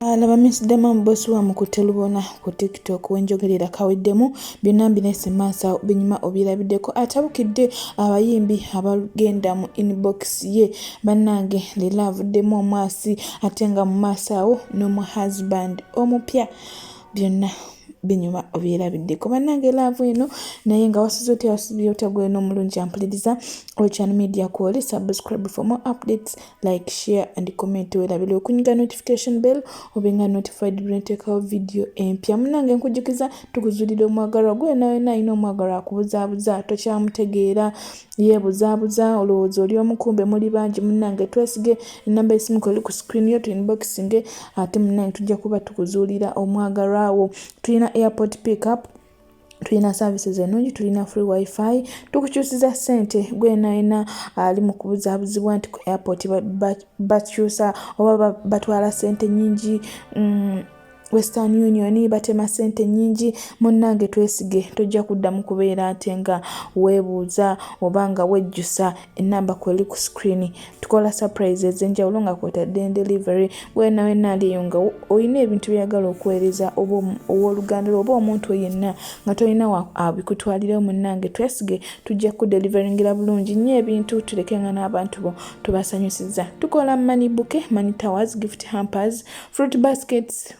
Laba Miss Dama boss wa mukutte lubona ku TikTok wenjogerera kaweddemu byonna mbirese maaso awo binyuma obyerabiddeko atabukidde abayimbi abagenda mu inbox ye bannange leero avuddemu omwasi ate nga mu maaso awo n'omu husband omupya byonna binyuma obyerabiddeko bannange laavu eno naye nga wasuze otya wasubye otya gwena omulungi ampuliriza ochan media kwoli subscribe for more updates like share and comment werabire okunyiga notification bell obenga notified bwenteekawo video empya munange nkujjukiza tukuzulira omwagalwa gwe nawe nalina omwagalwa akubuzaabuza tokyamutegeera yeebuzaabuza olowooza oli omukumbe muli bangi munange twesige enamba esimu kweri ku screen yo tuinboxinge ate munange tujja kuba tukuzuulira omwagalwa wo tulina airport pickup tulina services ennungi tulina free wifi tukukyusiza ssente gwenayina ali mu kubuzaabuzibwa nti ku airport bakyusa oba batwala ssente nyingi Western Union batema ssente nnyingi munnange twesige tojja kuddamu kubeera ate nga weebuuza oba nga wejjusa ennamba kweri ku screen tukola surprise ez'enjawulo nga kwotadde delivery wena wena ali eyo nga olina ebintu byeyagala okuweereza oba owooluganda lwo oba omuntu yenna nga tolina abikutwalirawo munnange twesige tujja kudeliveringera bulungi nnyo ebintu tuleke nga n'abantu bo tubasanyusiza tukola money bouquet money towers gift hampers fruit baskets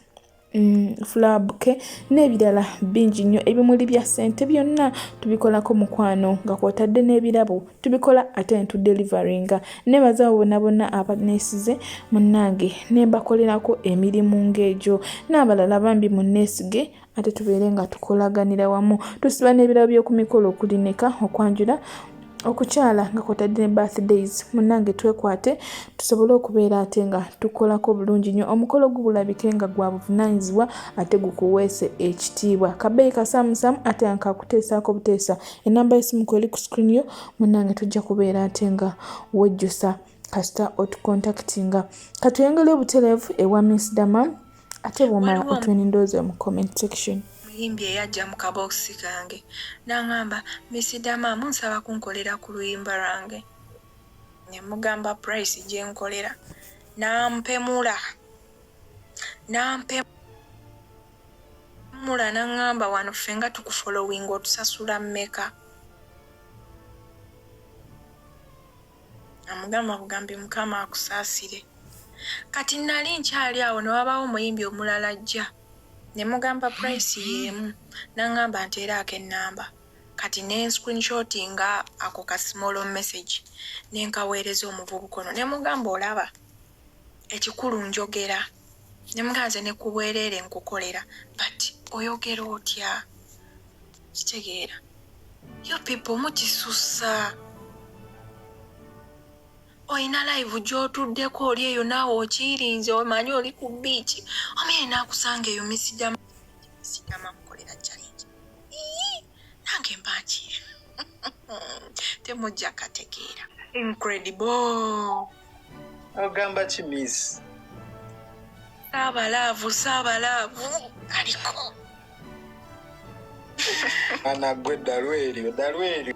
flower bouquet n'ebirala bingi nnyo ebimuli bya ssente byonna tubikolako mukwano nga kwotadde n'ebirabo tubikola ate ne tudeliveringa nebaza abo bonna bonna abaneesize munnange ne mbakolerako emirimu ng'egyo n'abalala bambi munneesige ate tubeere nga tukolaganira wamu tusiba n'ebirabo by'oku mikolo okuli neka okwanjula okukyala nga kwotadde ne birthdays munnange twekwate tusobole okubeera ate nga tukolako bulungi nnyo omukolo gugulabike nga gwa buvunaanyizibwa ate gukuweese ekitiibwa kabeeyi kasaamusaamu ate nga kakuteesaako buteesa enamba y'essimu kweri ku screen yo munnange tujja kubeera ate nga wejjusa kasita otukontakitinga katweyongere obutereevu ewa Miss Damam ate bw'omala otuwe n'endowooza mu comment section. Omuyimbi eyajja mu kabookisi kange n'ang'amba Miss Damam nsaba kunkolera ku luyimba lwange ne mugamba price gye nkolera n'ampemula n'ampemula n'ang'amba wano ffe nga tukufolowinga otusasula mmeka? Amugamba bugambi Mukama akusaasire. Kati nali nkyali awo ne wabaawo omuyimbi omulala ajja ne mugamba price y'emu n'angamba nteeraako ennamba. Kati ne nscreenshotinga ako ka small message ne nkaweereza omuvubuka ono ne mugamba olaba ekikulu njogera ne mugamba nze ne ku bwereere nkukolera but oyogera otya? Kitegeera. You people mukisussa. Olina live gy'otuddeko oli eyo naawe okiirinze omanyi oli ku beach omuyaye n'akusanga eyo misidama misidama mukolera challenge Ii, nange mba nkiira temujja kategeera incredible Ogamba ki miss? Saabalaavu saabalaavu aliko Mwana gwe eddalu eryo eddalu eryo.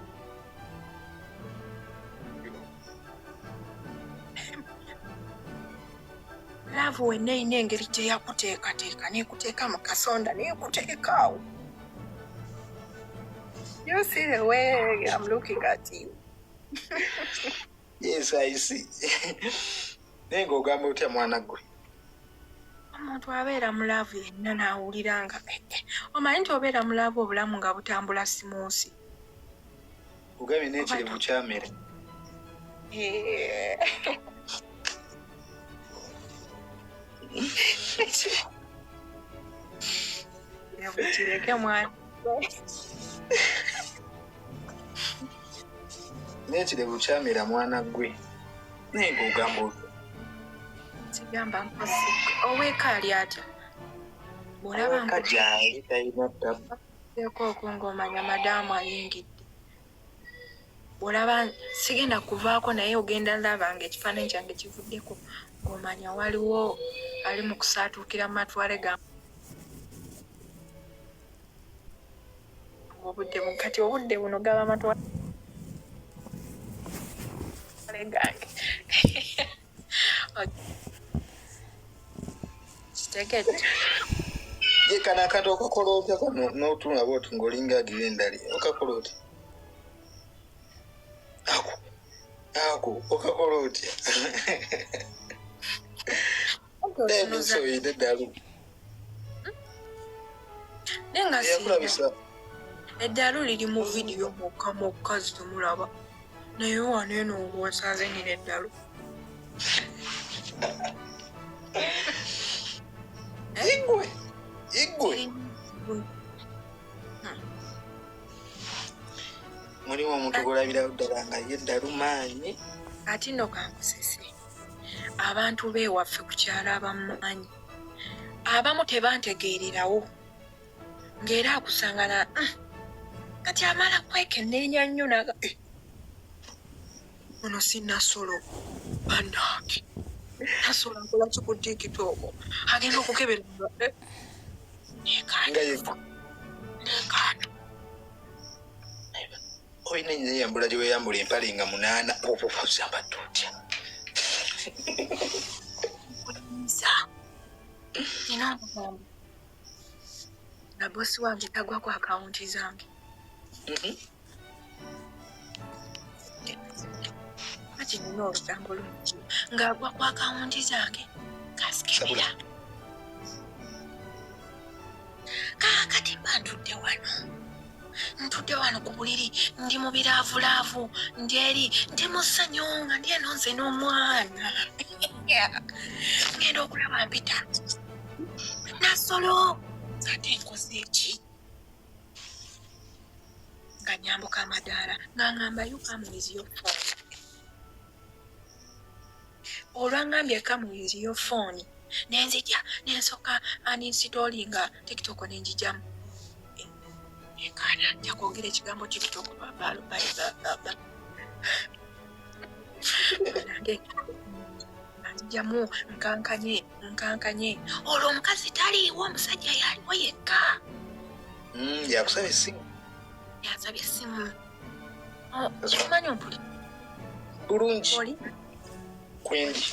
Laavu wenna erina engeri gye yakuteekateeka n'ekuteeka mu kasonda n'ekuteeka awo. You see the way I'm looking at you. Yes, I see. Naye ng'ogamba otya mwana gwe? Omuntu abeera mu laavu yenna n'awulira nga eh, eh. Omanyi nti obeera mu laavu obulamu nga butambula simuusi. Ogambye n'ekirevu kyamera. Eh. Ekirevu kireke mwana. N'ekirevu kyamera mwana gwe. Naye ng'ogamba otya? Sigamba mpozi oweeka ali atya? Bw'olaba Oweka gyali talina ttabu. nkuteeko okwo ng'omanya madaamu ayingidde. Bw'olaba sigenda kuvaako naye ogenda laba ng'ekifaananyi kyange kivuddeko ng'omanya waliwo ali mu kusaatuukira mu matwale ga obudde buno kati obudde buno gaba matwale gange. Kitegedde. Ye kano akantu okakola otya kano n'otunula bwoti ng'olinga agira endali okakola otya? Ako ako okakola otya? Naye oyina eddalu. Naye nga Eyakulabisa. Eddalu liri mu vidiyo mwokka mwokka zitemulaba. Naye wano eno wasanze nina eddalu. Igwe igwe. Mulimu omuntu gw'olabirawo ddala nga ye eddalu maanyi. Ate nno kankusese. Abantu b'ewaffe ku kyalo abamumanyi abamu tebantegeererawo ng'era akusanga na kati amala kwekenneenya nnyo naga ono si Nassolo bannange Nassolo akola ki ku TikTok agenda okukebera nga nekaana olina ennyambula gye weeyambula empale nga 8 ozambadde otya? Nina omugambo nga bosi wange tagwa ku akawunti zange. Kati nina olugambo lungi ng'agwa ku akawunti zange kasikebera. Kaakati mba ntudde wano. Ntudde wano ku buliri ndi mu biraavulaavu ndi eri ndi mu ssanyu nga ndi eno nze n'omwana. Ngenda okulaba mpita. Nassolo ate nkoze ki? Nga nnyambuka amadaala nga ŋŋamba you come with your phone. Olwangambye come with your phone ne nzija ne nsooka uninstallinga TikTok ne njigyamu. Ekaana nja kwogera ekigambo TikTok nzijamu nkankanye nkankanye olwo omukazi taliiwo omusajja yaliwo yekka. Yakusaba essimu. Yansabye essimu. Omanyi ompuli? Bulungi. Oli? Kwendi.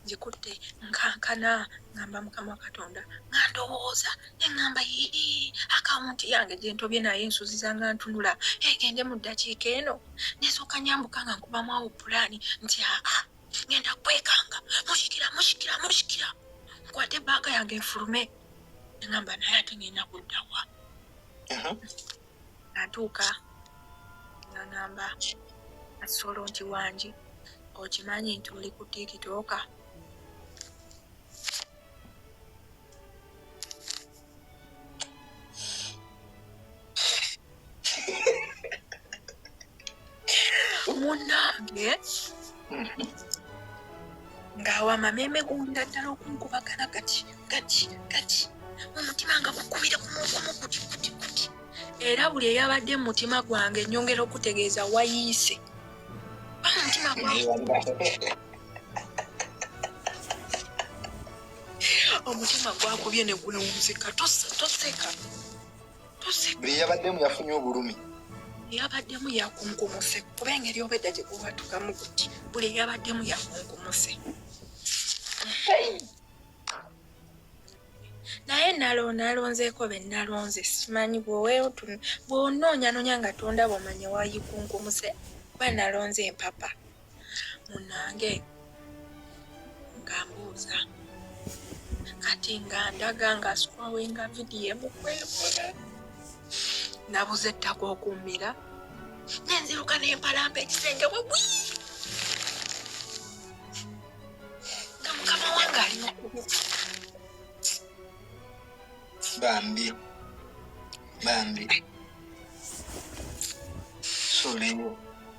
Ngikutte nkankana ngamba Mukama Katonda nga ndowooza ne ŋŋamba yii akawunti yange gye ntobye naye ensuziza nga ntunula egende mu ddakiika eno nesooka nyambuka nga nkubamu awo pulaani nti aa ngenda kwekanga mushikira mushikira mushikira nkwate ebbaaka yange nfulume ne ŋŋamba naye ate ngenda kuddawa. Natuuka nga ŋŋamba Nassolo nti wangi okimanyi nti oli ku TikTok. Munnange ng'awo amameeme gunda ddala okunkubagana gati gati gati omutima nga gukubira kumukumu kuti kuti kuti era buli eyabadde mu mutima gwange nnyongera okutegeeza wayiise omutima gwange omutima gwakubye ne gwewunzika toseka toseka buli eyabaddemu yafunye obulumi. Eyabaddemu yakunkumuse kuba engeri obedda gye gubatukamu guti buli eyabaddemu yakunkumuse. Naye nalonzeeko be nalonze simanyi bw'onoonyanoonya nga tondaba omanye wayikunkumuse kuba nalonze empapa. Munnange nga mbuuza kati nga ndaga nga scrollinga vidiyo emukwemula. Nabuze ettaka okummira ne nziruka n'empalampa ekisenge bwe gwi nga mukama wange ali mu kubu. Bambi bambi solewo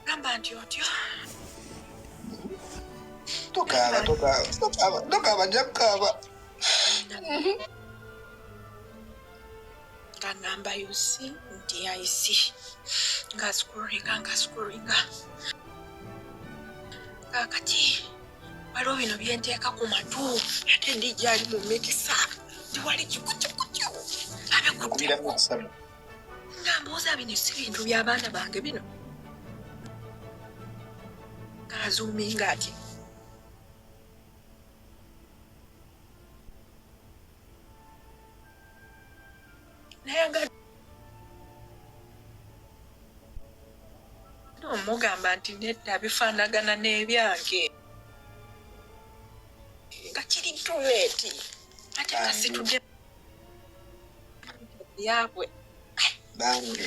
gamba nti otyo tokaaba tokaaba tokaaba tokaaba nja kukaaba. Nga ngamba you see nti I see nga scrollinga nga scrollinga kaakati waliwo bino bye nteeka ku matu ate ndijja ali mu mikisa tiwali kikucikucu abikutteko nga mbuuza bino si bintu by'abaana bange bino ng'azuuminga ati Nayagadde omugamba nti nedda, bifaanagana n'ebyange, nga kiri duet, ate nga situdde byabwe. Bambi.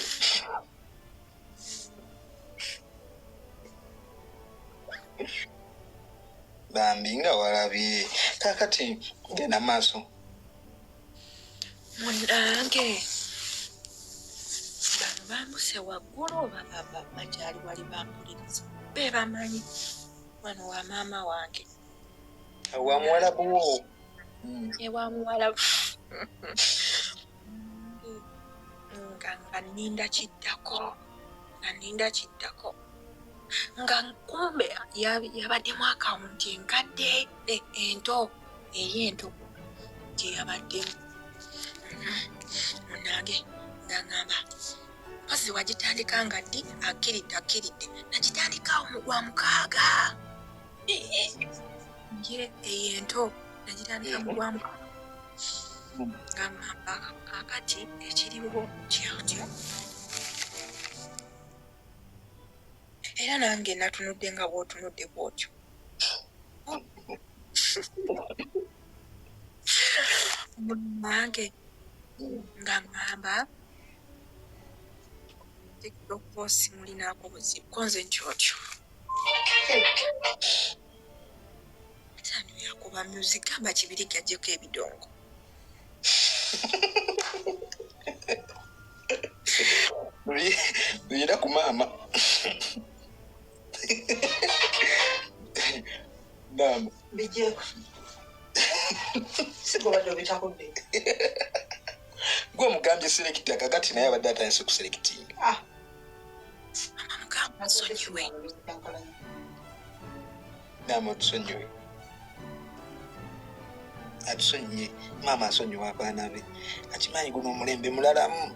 Bambi, nga walabye. Kakati genda maaso. Munange, bano bambuse waggulu oba bakyali wali bampuliriza? Be bamanyi wano wa maama wange. Wa muwalabu wo. Ewa muwalabu. Nga nninda kiddako, nga nninda kiddako, nga nkumbe yabaddemu akawunti enkadde, ento, eri ento gye yabaddemu. Munange, nga ŋŋamba, mpozi wagitandika nga ddi? Akkiridde, akkiridde, nagitandikawo mu gwa 6. Ye eyo ento nagitandika mu gwa 6. Nga ŋŋamba, kaakati ekiriwo kyotyo, era nange natunudde nga bw'otunudde bw'otyo. Munange, nga ŋŋamba, TikTok simulinaako buzibu, ko nze nti otyo. Tano yakuba music, gamba Kibirige aggyeko ebidongo. Biyira ku maama. Maama. Bijjeeko. Sigobadde obitakudde. Gwe omugambye selecta, kakati naye abadde atandise okuselectinga. Ah. Mama, mugamba nsonyiwe. Maama, otusonyiwe. Atusonyiye. Maama asonyiwa abaana be. Akimanyi guno omulembe mulalamu.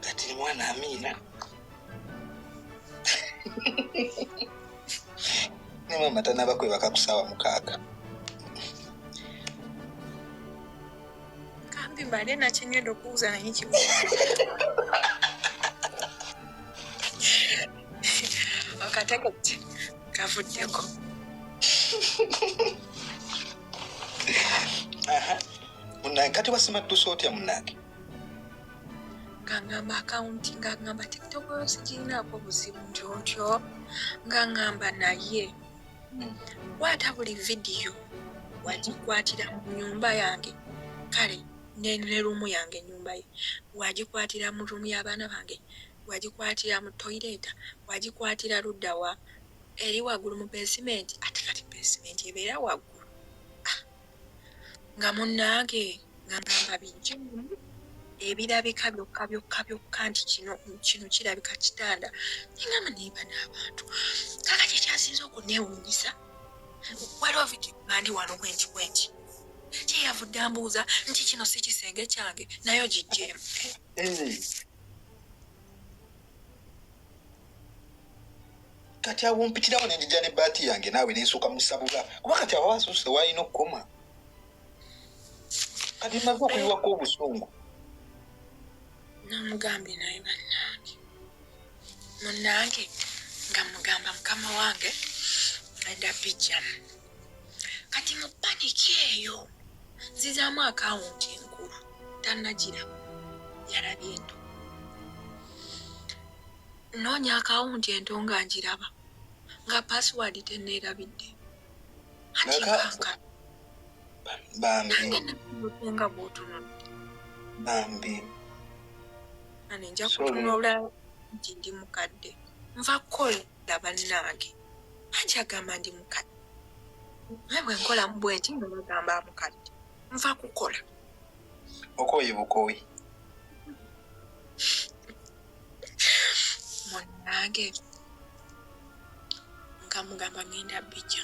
Kati mwana Amiina. Ne maama tannaba kwebaka ku ssaawa 6. Kambi mbadde nakingenda okubuuza, naye kibuuza. Akategedde, kavuddeko. Aha. Munnange, kati wasimattuse otya, munnange? Nga ŋŋamba akawunti, nga ŋŋamba TikTok yo sigirinaako buzibu, nti otyo. Nga ŋŋamba, naye kwata buli vidiyo wagikwatira mu nnyumba yange, kale ne room yange, ennyumba ye wagikwatira mu room y'abaana bange, wagikwatira mu toilet, wagikwatira ludda wa eri waggulu mu basement, ate kati basement ebeera waggulu. Ah, nga munnange, nga ŋŋamba bijjemu ebirabika byokka byokka byokka, nti kino kirabika kitanda. Neŋŋamba, naye bano abantu. Kakati ekyasinze okunneewuunyisa, waliwo vidiyo nga ndi wano bwenti bwenti, kyeyavudde ambuuza nti kino si kisenge kyange, naye ogiggyemu. Kati awo mpitirawo ne njija n'ebbaati yange naawe nensooka musabula, kuba kati awo asuuse waalina okukoma. Kati mmaze okuyiwako obusungu. Namugambye, naye bannange, munnange, nga mugamba mukama wange ngenda bijjamu. Kati mu panic eyo nzizaamu akawunti enkulu, tannagiraba, yalabye ento. Noonya akawunti ento nga ngiraba, nga password tenneerabidde, anti nkanka. Bambi. Nange natunudde nga bw'otunudde. Bambi. Ane nja Sorry. kutunula nti ndi mukadde, nva kukola. Bannange, anti agamba ndi mukadde, naye bwe nkolamu bwenti nga bagamba mukadde, nva kukola. Okooye bukooyi. Munnange, nga mugamba ngenda bijja,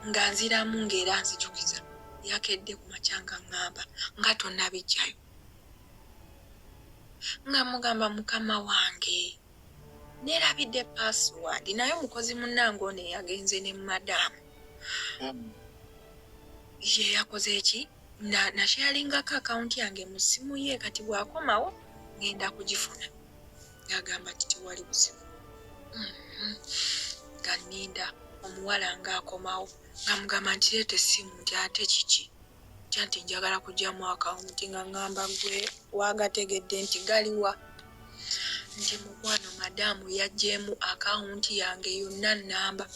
nga nziramu ng'era nzijukiza. Yakedde ku makya nga ŋŋamba nga tonnabijjayo. Nga mugamba, mukama wange, neerabidde password, naye omukozi munnange ono eyagenze ne madaamu ye yakoze eki? Nasharingako akawunti yange mu ssimu ye, kati bw'akomawo ngenda kugifuna. Ng'agamba nti tewali buzibu. Nga nninda omuwala ng'akomawo, nga mugamba nti leeta essimu, nti ate kiki? Ntya nti njagala kuggyamu akawunti, nga ŋŋamba gwe waagategedde nti galiwa? Nti mukwano madaamu yaggyeemu akawunti yange yonna nnamba.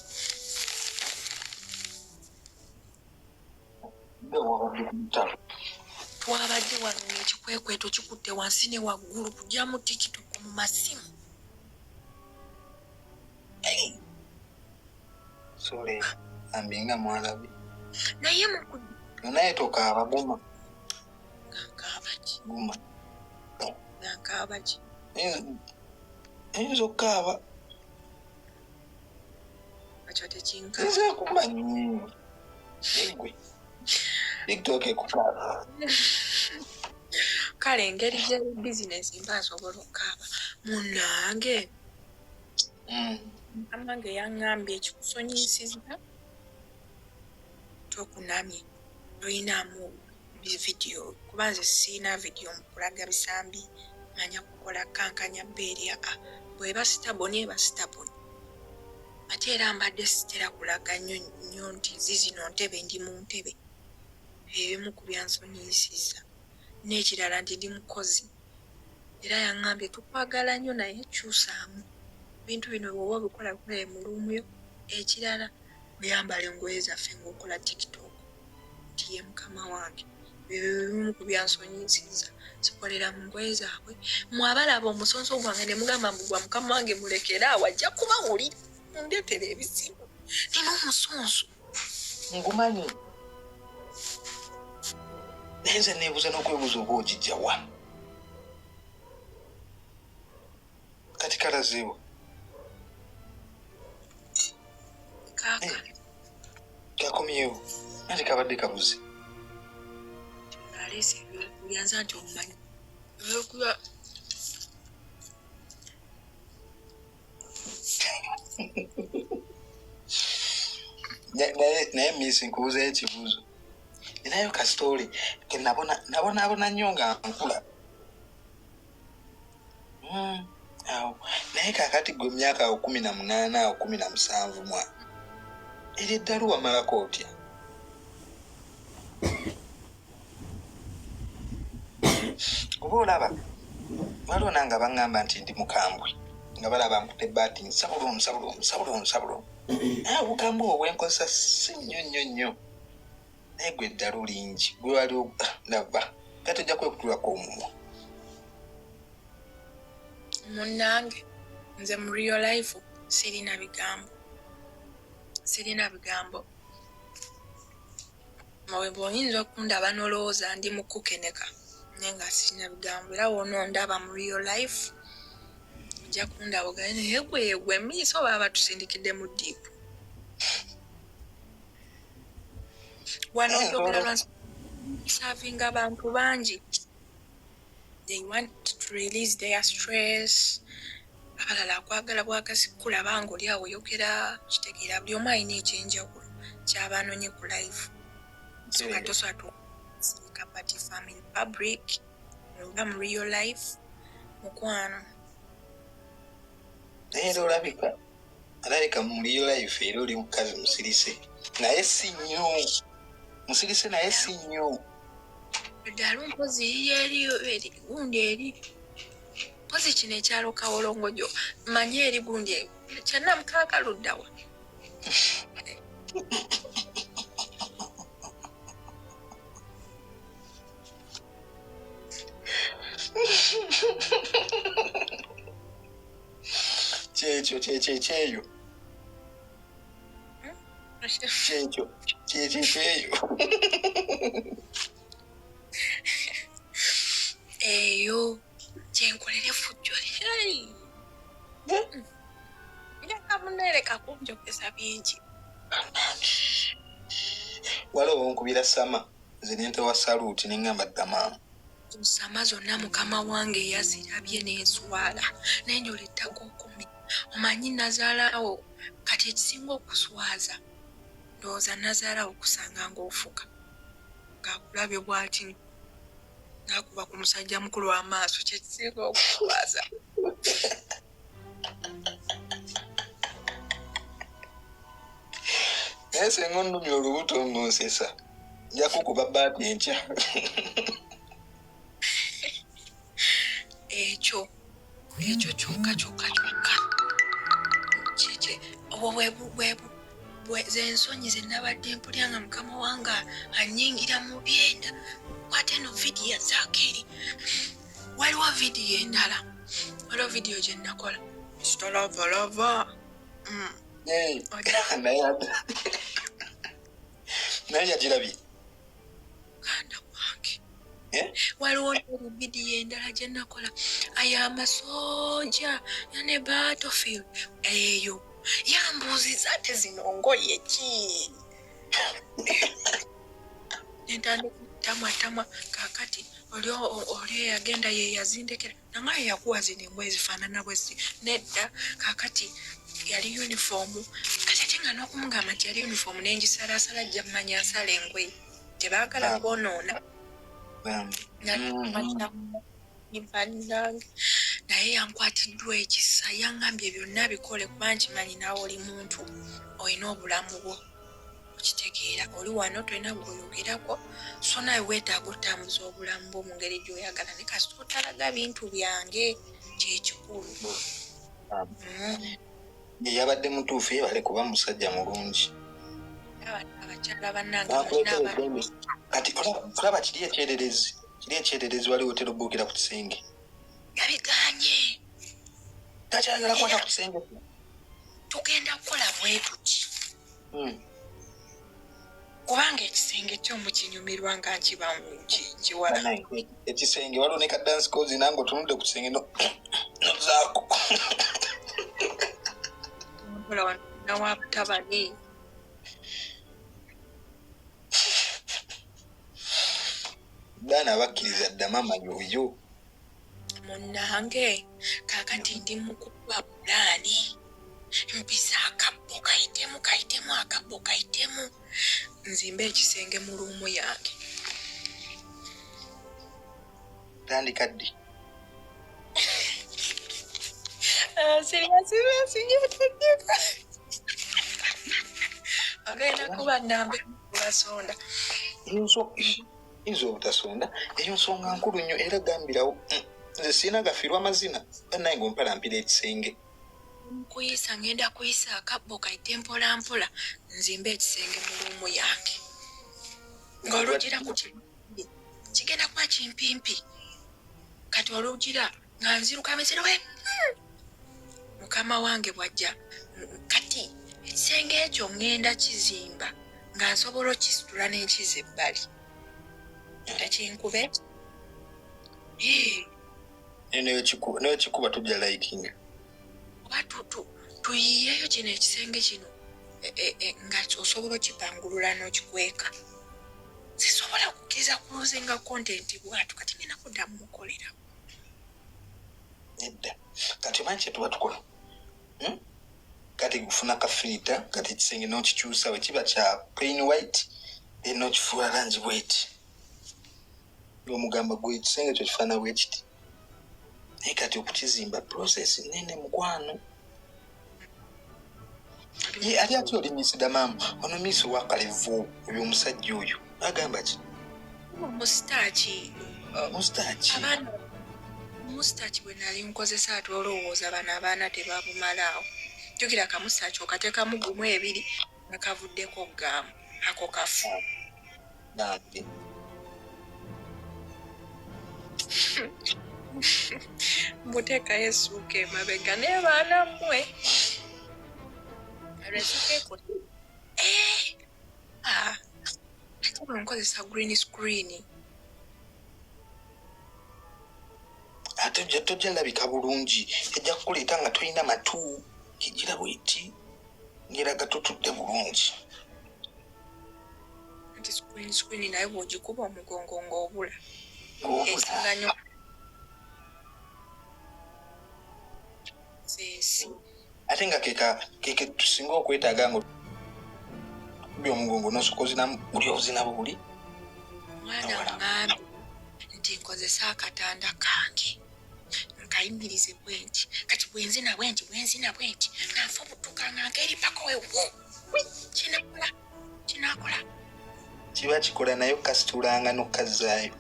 Twabadde wano ng'ekikwekweto kikutte wansi ne waggulu kuggyamu TikTok mu masimu. Sorry, ambi nga mwalabye. Naye naye tokaaba, guma. Nkaaba ki? Guma. Nkaaba ki? Eyinza okukaaba. Ekyo tekinkaaba. Nze nkumanyi. Eggwe. TikTok ekukaaba. Kale engeri gyeri bizinesi mba nsobola okukaaba. Munnange. Amange yaŋŋambye ekikusonyiyisizza tokunamye, toyinaamu vidiyo, kuba nze sirina vidiyo mu kulaga bisambi, manya kukola kankanya bbeeri, aa bw'eba sitaboni eba sitaboni. Ate era mbadde sitera kulaga nnyo nnyo nti ziizino ntebe, ndi mu ntebe. Ebimu ku byansonyiyisizza. N'ekirala nti ndi mukozi. Era yaŋŋambye tukwagala nnyo naye kyusaamu. Ebintu bino bw'oba obikola bikolere mu luumu yo. Ekirala oyambala engoye zaffe ng'okola TikTok. Nti ye mukama wange. Ebyo bimu ku byansonyiyisizza. Sikolera mu ngoye zaabwe. Mmwe abalaba omusonso gwange ne mugamba mbu gwa mukama wange mulekere awo, ajja kubawulira mundeetere ebizibu. Nina omusonso. Ngumanyi. Naye nze neebuuza n'okwebuuza oba ogijja wa? Kati kalazeewa? Kaaka. Kakomyewo. Anti kabadde kabuze. Aleese ebyokulya nze anti omumanyi. Ebyokulya. Naye miisi nkubuuzayo ekibuuzo. Ninayo ka story ke nabonaabona nnyo nga nkula. Awo. Naye kaakati gwe myaka awo 18 awo 17 mwa. Eryo eddalu wamalako otya? Oba olaba waliwo nange abaŋŋamba nti ndi mukambwe nga balaba nkutte baati nsabula nsabula nsabula nsabula, naye obukambwe obwo bwenkozesa si nnyo nnyo nnyo, naye gwe eddalu lingi gwe wali laba kati ojja kwekutulako omumwa. Munnange nze mu real life sirina bigambo, sirina bigambo. Bw'oyinza okundaba n'olowooza ndi mu kukeneka, naye nga sirina bigambo. Era w'onoondaba mu real life ojja kundaba ogambe naye gwe gwe miisi oba batusindikidde mu ddiipu. Wano njogera lwa savinga abantu bangi. They want to release their stress. Abalala akwagala bwagazi kulaba ng'oli awo oyogera, kitegeera buli omu alina ekyenjawulo ky'aba anoonye ku life. So kati tosobola tusirika, but if I'm in public oba mu real life mukwano. Naye era olabika mu real life era oli mukazi musirise, naye si nnyo musirise, naye si nnyo. Eddalu mpozi yiyo eri gundi eri mpozi kino ekyalo Kawolongojo mmanyi eri gundi kyannamukaaka luddawa. Kyekyo kyekyo ekyeyo kyekyo kyekyo ekyeyo eyo kyenkolera effujjo. Njaka muneereka kunjogeza bingi. Waliwo onkubira sama nze nentewa saluuti neŋŋamba dda maama. Sama zonna mukama wange yazirabye n'enswala, naye njola ettaka okumi. Omanyi nazaalawo kati ekisinga okuswaza ndowooza nazaalawo okusanga ng'ofuka. Ng'akulabye bw'ati n'akuba ku musajja mukulu amaaso, kyekisinga okukulwaza. Naye senga onnumya olubuto ng'onsesa, nja kukuba baati enkya. Ekyo ekyo kyokka kyokka kyokka kiki obwo bwe z'ensonyi ze nabadde mpulira nga mukama wange annyingira mu byenda. Kwata eno vidiyo zaako eri, waliwo vidiyo endala, waliwo vidiyo gye nakola kitalavalava. Naye yagirabye muganda wange. Waliwo vidiyo endala gye nakola ayo amasooja ne battlefield, eyo yambuuziza ate zino ngoye ki, nentandika tamwa tamwa. Kakati oli eyagenda ye yazindekera nangaye yakuwa zino engoye zifaanana bwezi nedda. Kakati yali uniform, kati ate nga n'okumugamba nti yali uniform nengisalasala jja mmanya nsala engoye tebaagala kwonoona. Bannange, naye yankwatiddwa ekisa, yaŋŋambye byonna bikole kuba nkimanyi naawe oli muntu olina obulamu bwo, okitegeera, oli wano tolina bw'oyogerako, so nawe weetaaga otambuza obulamu bwo mu ngeri gy'oyagala, ne kasita otalaga bintu byange kyekikulu. Yabadde mutuufu, yebale kuba musajja mulungi. Abakyala bannange. Kati olaba kiri ekyererezi, kiri ekyererezi waliwo otera obuukira ku kisenge. Yabiganye. Takyayagala kwata ku kisenge. Tugenda kukola bwe tuti, kubanga ekisenge kyo mukinyumirwa nga nkiba nkiwala. Ekisenge waliwo ne ka dance course, nange otunudde ku kisenge nozaako. Nawa batabani. Baana bakkiriza dda maama yoyo. Munnange, kaakati ndi mukuba pulaani, mpisa akabbo kayitemu, kayitemu akabbo kayitemu, nzimbe ekisenge mu room yange. Tandika ddi? Siriasiriasijatandika, agenda kuba nambe kubasonda. Yinza obutasonda, eyo nsonga nkulu nnyo era gambirawo. Nze sirina gafiirwa amazina bannaye ngaompalampira ekisenge. Kuyisa, ngenda kuyisa akabbo kayite mpola mpola, nzimbe ekisenge mu room yange ng'olugira ku kigenda kuba kimpimpi. Kati olugira nga nziruka miziro, mukama wange bw'ajja. Kati ekisenge ekyo ŋŋenda kizimba nga nsobola okisitula n'enkiza ebbali tekinkube. Newekikuba tujja likinga. Oba tuyiyeeyo kino ekisenge kino nga osobola okipangulula n'okikweka. Sisobola kukkiriza kulosinga content bwatu. Kati ngenda kuddamu mukolera. Nedda, kati omanyi kyetuba tukola? Kati gufuna ka filter, kati ekisenge n'okikyusa, bwe kiba kya plain white then n'okifuula langi bweti, omugamba gwe ekisenge kyo kifaana bwe kiti. Naye kati okukizimba process nene, mukwano. Ye ali ati oli misida maamu ono miisi owakalevu oyo omusajja oyo agamba ki? Mustaki. Mustaki. Abaana mustaki bwe nali nkozesa, ate olowooza bano abaana tebabumalaawo. Jjukira kamustaaki okateekamu gumu ebiri nga kavuddeko gaamu ako kafu. Nambi. Muteekayo essuuka emabega naye baana mmwe olwessuuka ekola. Ah, ate bwe nkozesa green screen. Ate tojja labika bulungi, ejja kukuleeta nga tolina matu, kigira bweti ngeraga totudde bulungi. Nti green screen naye bw'ogikuba omugongo ng'obula. Ng'obula. Esinga nnyo sensi. Ate nga keke tusinga okwetaaga nga okubya omugongo nosooka ozinamu buli ozina buli. Mwana ŋŋambye nti nkozesa akatanda kange nkayimirize bwenti, kati bwenzina bwenti bwenzina bwenti nga nfa obutuka nga nkeripako wewo kinakola kinakola kiba kikola naye okukasitulanga n'okukazzaayo.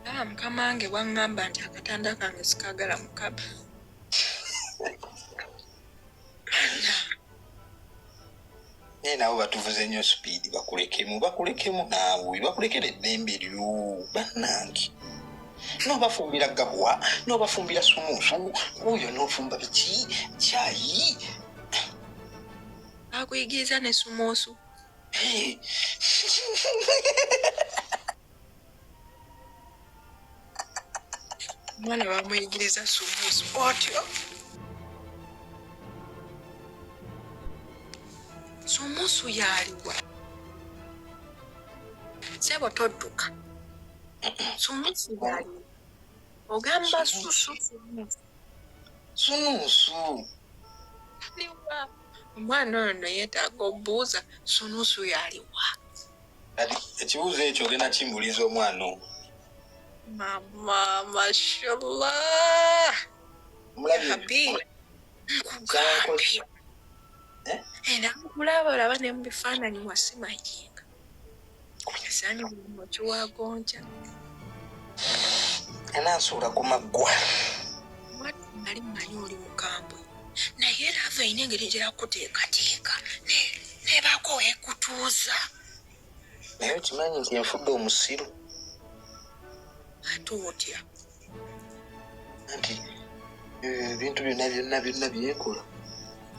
Ah, mukama wange bwaŋŋamba nti akatanda kange sikagala mukaba. Naye nabo batuvuze nnyo sipiidi, bakulekemu bakulekemu naawe bakulekera eddembe lyo bannange. N'obafumbira gabwa, n'obafumbira sumuusu, oyo n'ofumba biki kyayi. Bakuyigiriza ne sumuusu. Omwana bamuyigiriza sumuusu otyo. Sumuusu yaliwa? Sebo todduka. Sumuusu yaliwa? Ogamba susu sumuusu. Sunuusu. Liwa. Omwana oyo no yeetaaga obuuza sunuusu yaliwa? Kati ekibuuzo ekyo ogenda kimbuuliza omwana ono. Mama, mashallah. Omulabye? Habi, nkugambye. Eh? Era nkulaba olaba ne mu bifaananyi wasimayinga. Esaani okiwagonja. Anansuula ku maggwa. Mwattu nali mmanyi oli mukambwe. Naye lava erina engeri gy'erakuteekateeka nebaako weekutuuza. Naye okimanyi nti nfudde omusiru. Ate otya? Anti ebintu byonna byonna byonna byenkola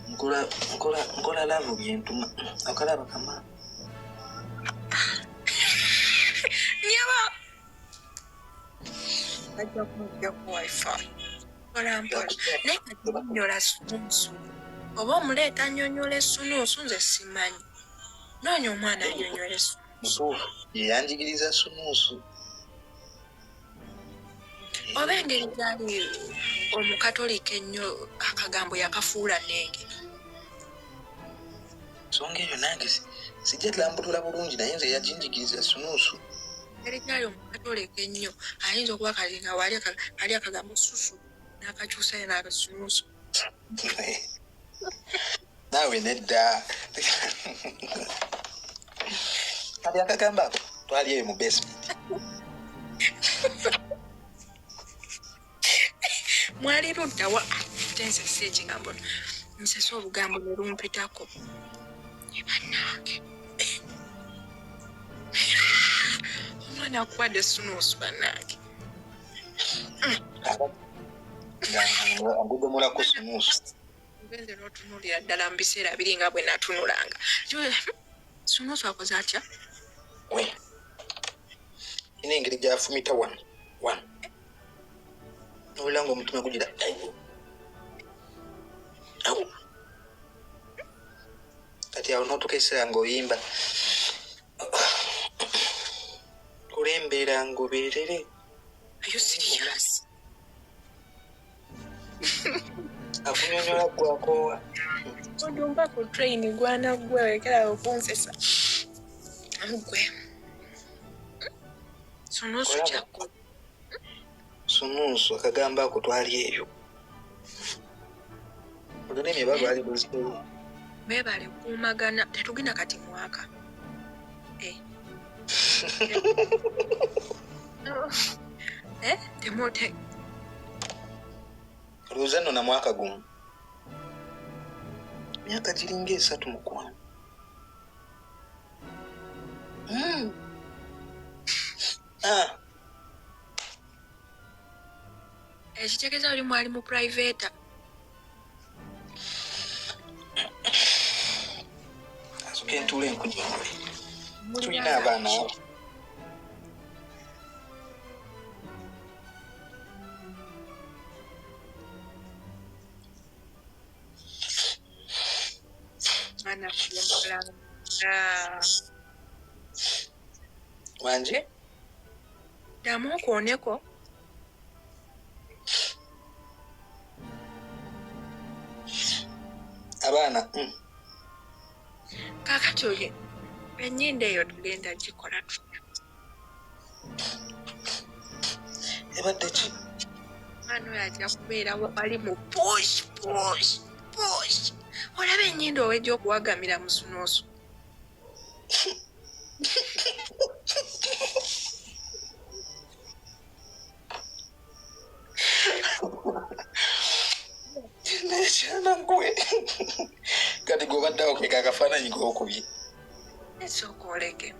nkola nkola nkola laavu byentuma okalaba kama. Nyaba bajja kumujja ku wifi mpola mpola, naye kati nyonyola sunuusu oba omuleeta nyonyola esunuusu nze simanyi. Noonya omwana anyonyola esunuusu. Mutuufu ye yanjigiriza sunuusu. Oba engeri gyali omukatolika ennyo akagambo yakafuula nenge. Nsonga eyo nange sijja lambulula bulungi naye nze yaginjigiriza sunuusu. Engeri gyali omukatolika ennyo ayinza okuba kali nga wali kali akagambo susu n'akakyusayo n'akasunuusu. Naawe nedda. Kali akagambo ako twali eyo mu basement. Mwali ludda wa? Ate nsese ekigambo nsese olugambo ne lumpitako. Bannange. Omwana akuwadde sunuusu bannange. Agudomolako sunuusu. Ngenze n'otunuulira ddala mu biseera biri nga bwe natunulanga. Sunuusu akoze atya? We. Ina engeri gy'afumita wano wano. Owulira ng'omutima gugira awo. Kati awo n'otuuka ekiseera ng'oyimba. Kulembera ngoberere. Are you serious? Akunyonyola gwakoowa. Odumba ku train gwana gwe wekera okunsesa. Gwe. Sunuusu kyakko. Sunuusu akagamba ako twali eyo. Olulimi oba lwali luzibu. Beebale kuumagana tetugenda kati mwaka. Eh. Eh, temute. Olowooza nno na mwaka gumu. Myaka giringa esatu mukwano. Ah. Ekitegeeza oli mwali mu private. Asooke ntuule nkunyonnyole. Tulina abaana abo. Wanje? Ddamu okwoneko. Abaana. Kaakati oyo ennyindo eyo tugenda gikola tutya? Ebadde ki? Omwana oyo ajja kubeera wali mu push push push. Olaba ennyindo owejja okuwagamira mu sunuusu. Naye kyana gwe kati gwe obaddeawo keka akafaananyi k'okubye. Esooka oleke.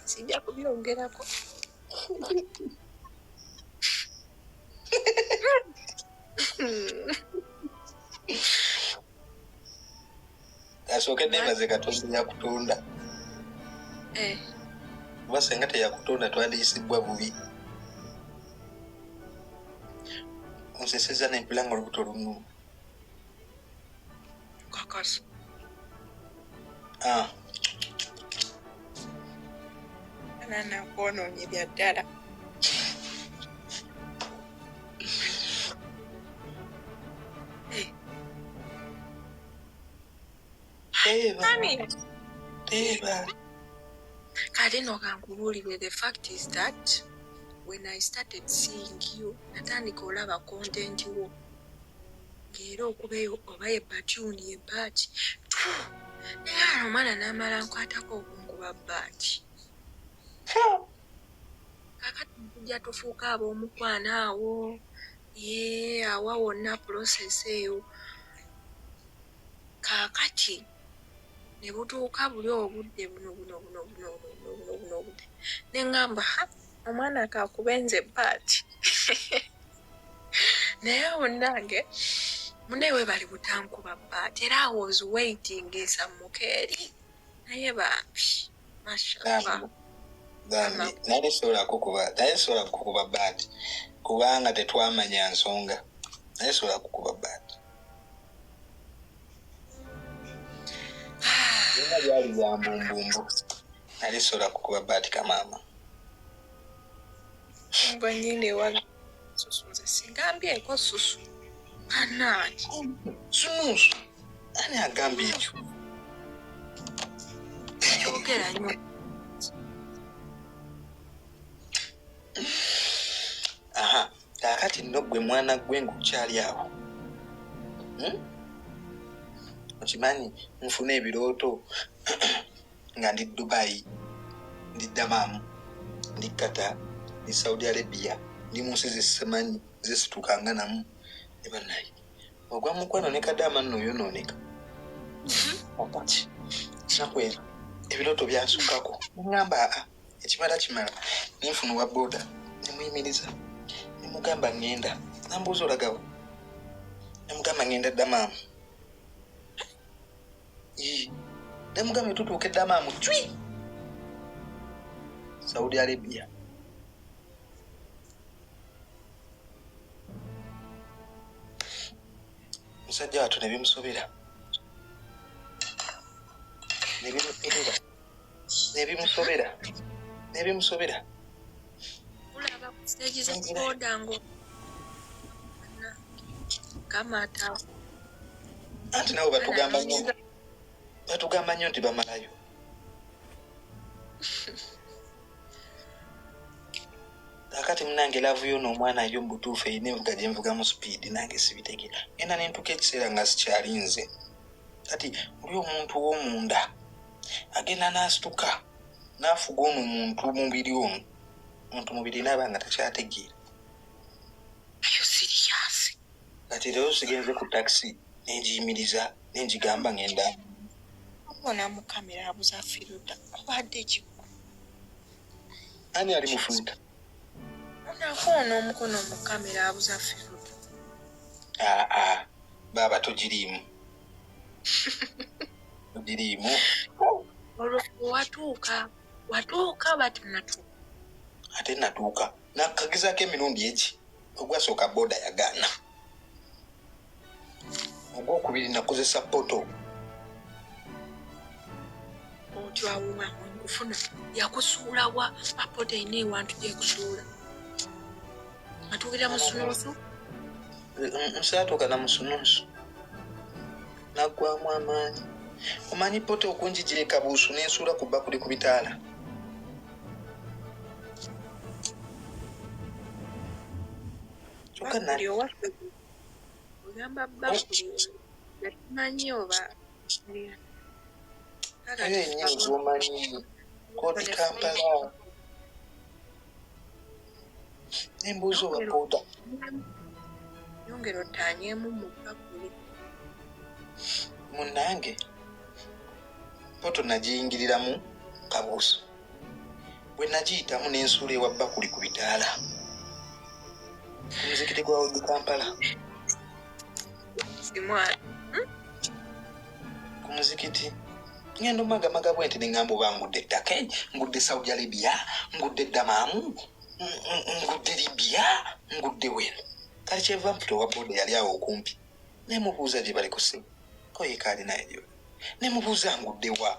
Sijja kubyongerako. Asooke neebaze Katonda yakutonda. Kuba senga teyakutonda twandiyisibwa bubi. Onsesezza nempula nga olubuto lunnuma. Kakasa. Ah. Nana kwonoonye bya ddala. Teeba. Kati nno kankubuulire, the fact is that when I started seeing you, natandika olaba content wo. Ng'era okubeeyo oba ye batuni ye baati. Naye ano omwana n'amala nkwatako okunkuba baati. Kaakati tujja tufuuka ab'omukwano awo. Yee, awa wonna process eyo. Kaakati ne butuuka buli obudde buno buno buno buno buno buno buno obudde. Ne ŋŋamba, ha, omwana kaakube nze baati. Naye munnange, munne weebale butankuba baati. Era I was waiting nsammuke eri. Naye bambi, mashallah. Bambi, nali sobola kukuba, naye sobola kukuba baati kubanga tetwamanya nsonga. Naye sobola kukuba baati. Byonna byali bya mbumbumbu. Nali sobola kukuba baati kamaama. Mbwa nnyindo ewa susu nze sigambyeko susu. Bannange. Sunuusu. Ani agambye ekyo? Kyogera nnyo. Aha, kaakati nno ggwe mwana gwe ng'okyali awo. Okimanyi nfuna ebirooto nga ndi Dubai, ndi Dammam, ndi Qatar, ndi Saudi Arabia, ndi mu nsi zesimanyi zesitukanga namu. Ne bannaye, ogwa mukwano ne kadaama nno oyonooneka. Kati nnaku ezo ebirooto byansukako. Ŋŋamba aa, ekimala kimala. Ne nfuna owa booda, ne muyimiriza. Ne mugamba ŋŋenda. Nambuuza olagawa? Ne mugamba ŋŋenda Dammam. Ne mugamba tutuuka e Dammam cwi! Saudi Arabia. Musajja wattu ne bimusobera. Ne bimusobera. Ne bimusobera. Ne bimusobera. Olaba ku stage za booda ngo kamata. Anti nabo batugamba nnyo. Batugamba nnyo nti bamalayo. Kaakati munnange love yo n'omwana yo mu butuufu erina envuga gye nvugamu speed nange sibitegeera. Ngenda ne ntuuka ekiseera nga sikyalinze. Kati oli omuntu ow'omunda agenda n'asituka n'afuga ono muntu mubiri ono. Muntu mubiri n'aba nga takyategeera. Are you serious? Kati leero sigenze ku takisi ne ngiyimiriza ne ngigamba ngenda. Obona mu kamera abuza firuta obadde ki? Ani ali mufunta? Onakoona omukono mu kamera abuza firuta. Aa, baaba togiriimu. Togiriimu. Olwo watuuka, watuuka bati natuuka. Ate natuuka. Nakagezaako emirundi egi. Ogwasooka booda yagaana. Ogwokubiri nakozesa poto. Otyo awo ofuna yakusuula wa apoto erina ewantu gy'ekusuula. Atuukira mu sunuusu? Nsaatuuka na mu sunuusu. Naggwamu amaanyi. Omanyi poto okunjijira ekabuusu n'ensuula ku bbakuli ku bitaala. Kyokka Bakuli owaffe ogamba bakuli nga tumanyi oba Eyo yennyini gy'omanyi kooti Kampala nembuuza owa booda. Yongera ottaanyeemu mu bakuli. Munnange poto nagiyingiriramu kabuuso bwe nagiyitamu n'ensuula ewa bakuli ku bitaala ku muzikiti gwa Old Kampala. Ku muzikiti ngenda omagamaga bwe nti neŋŋamba oba ngudde ettaka ngudde Saudi Arabia ngudde Damaamu ngudde Libya ngudde weno kale kyeva mpita owa booda yali awo okumpi nemubuuza gye bali ku ssimu ko yekaali naye gyo nemubuuza ngudde wa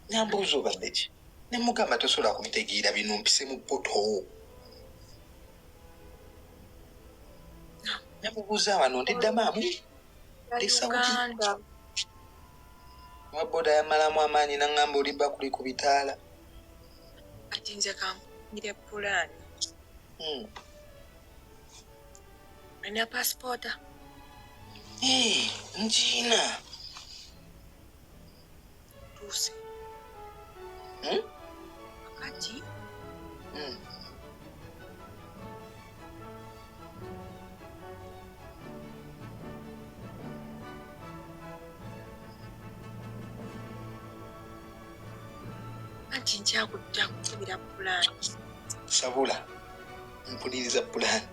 nambuuza obadde ki nemugamba tosobola kubitegeera bino mpise mu poto nemubuuza wano ndi Damaamu ndi Saudi. Owa booda yamalamu amaanyi naŋŋamba oli bakuli ku bitaala. Kati nze kankugire pulaani. Olina paasipoota? Ngiina. Tuuse. Kati anti nkyakukubira pulaani. Sabula mpuliriza pulaani.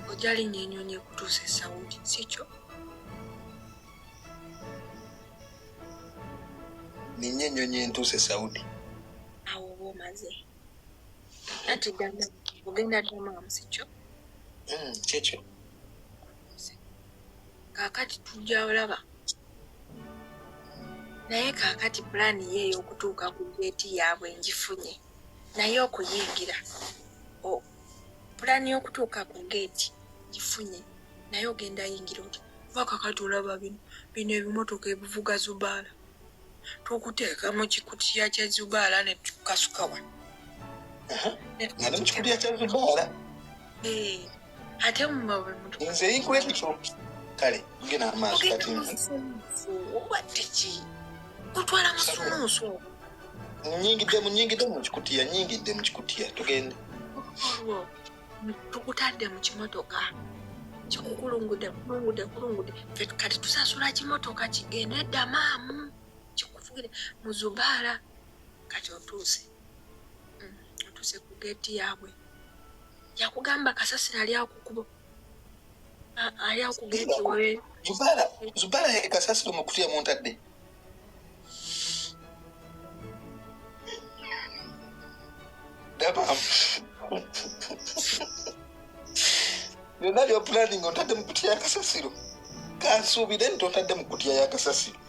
Ojja linnya ennyonyi ekutuusa e Saudi, si kyo? Ninnya ennyonyi entuusa e Saudi. Awo oba omaze. Anti ddala ogenda Damaamu, si kyo? Kyekyo. Kaakati tujja olaba. Naye kaakati pulaani ye ey'okutuuka ku geeti yaabwe ngifunye. Naye okuyingira pulaani y'okutuuka ku geeti ngifunye naye ogenda yingira oti oba kaakati olaba bino ebimotoka ebivuga Zubaala tukuteeka mu kikutiya kya Zubaala ne tukasuka wano. Nga ne mu kikutiya kya Zubaala? Ate nze incredible. Kale genda maaso kati. Obadde ki? Kutwala musunuusu ogwo. Nnyingidde mu kikutiya, nnyingidde mu kikutiya tugende. Olwo tukutadde mu kimotoka kikukulungudde kulungudde kulungudde kati tusasula kimotoka kigende Damaamu kikufugire mu Zubaala kati otuuse ku geeti yaabwe yakugamba kasasiro ali awo ku kkubo ali awo ku geeti we. Zubaala ye kasasiro mu kutiya muntadde. Byonna by'opulaninga otadde mu kutiya ya kasasiro. Kansuubire nti otadde mu kutiya ya kasasiro.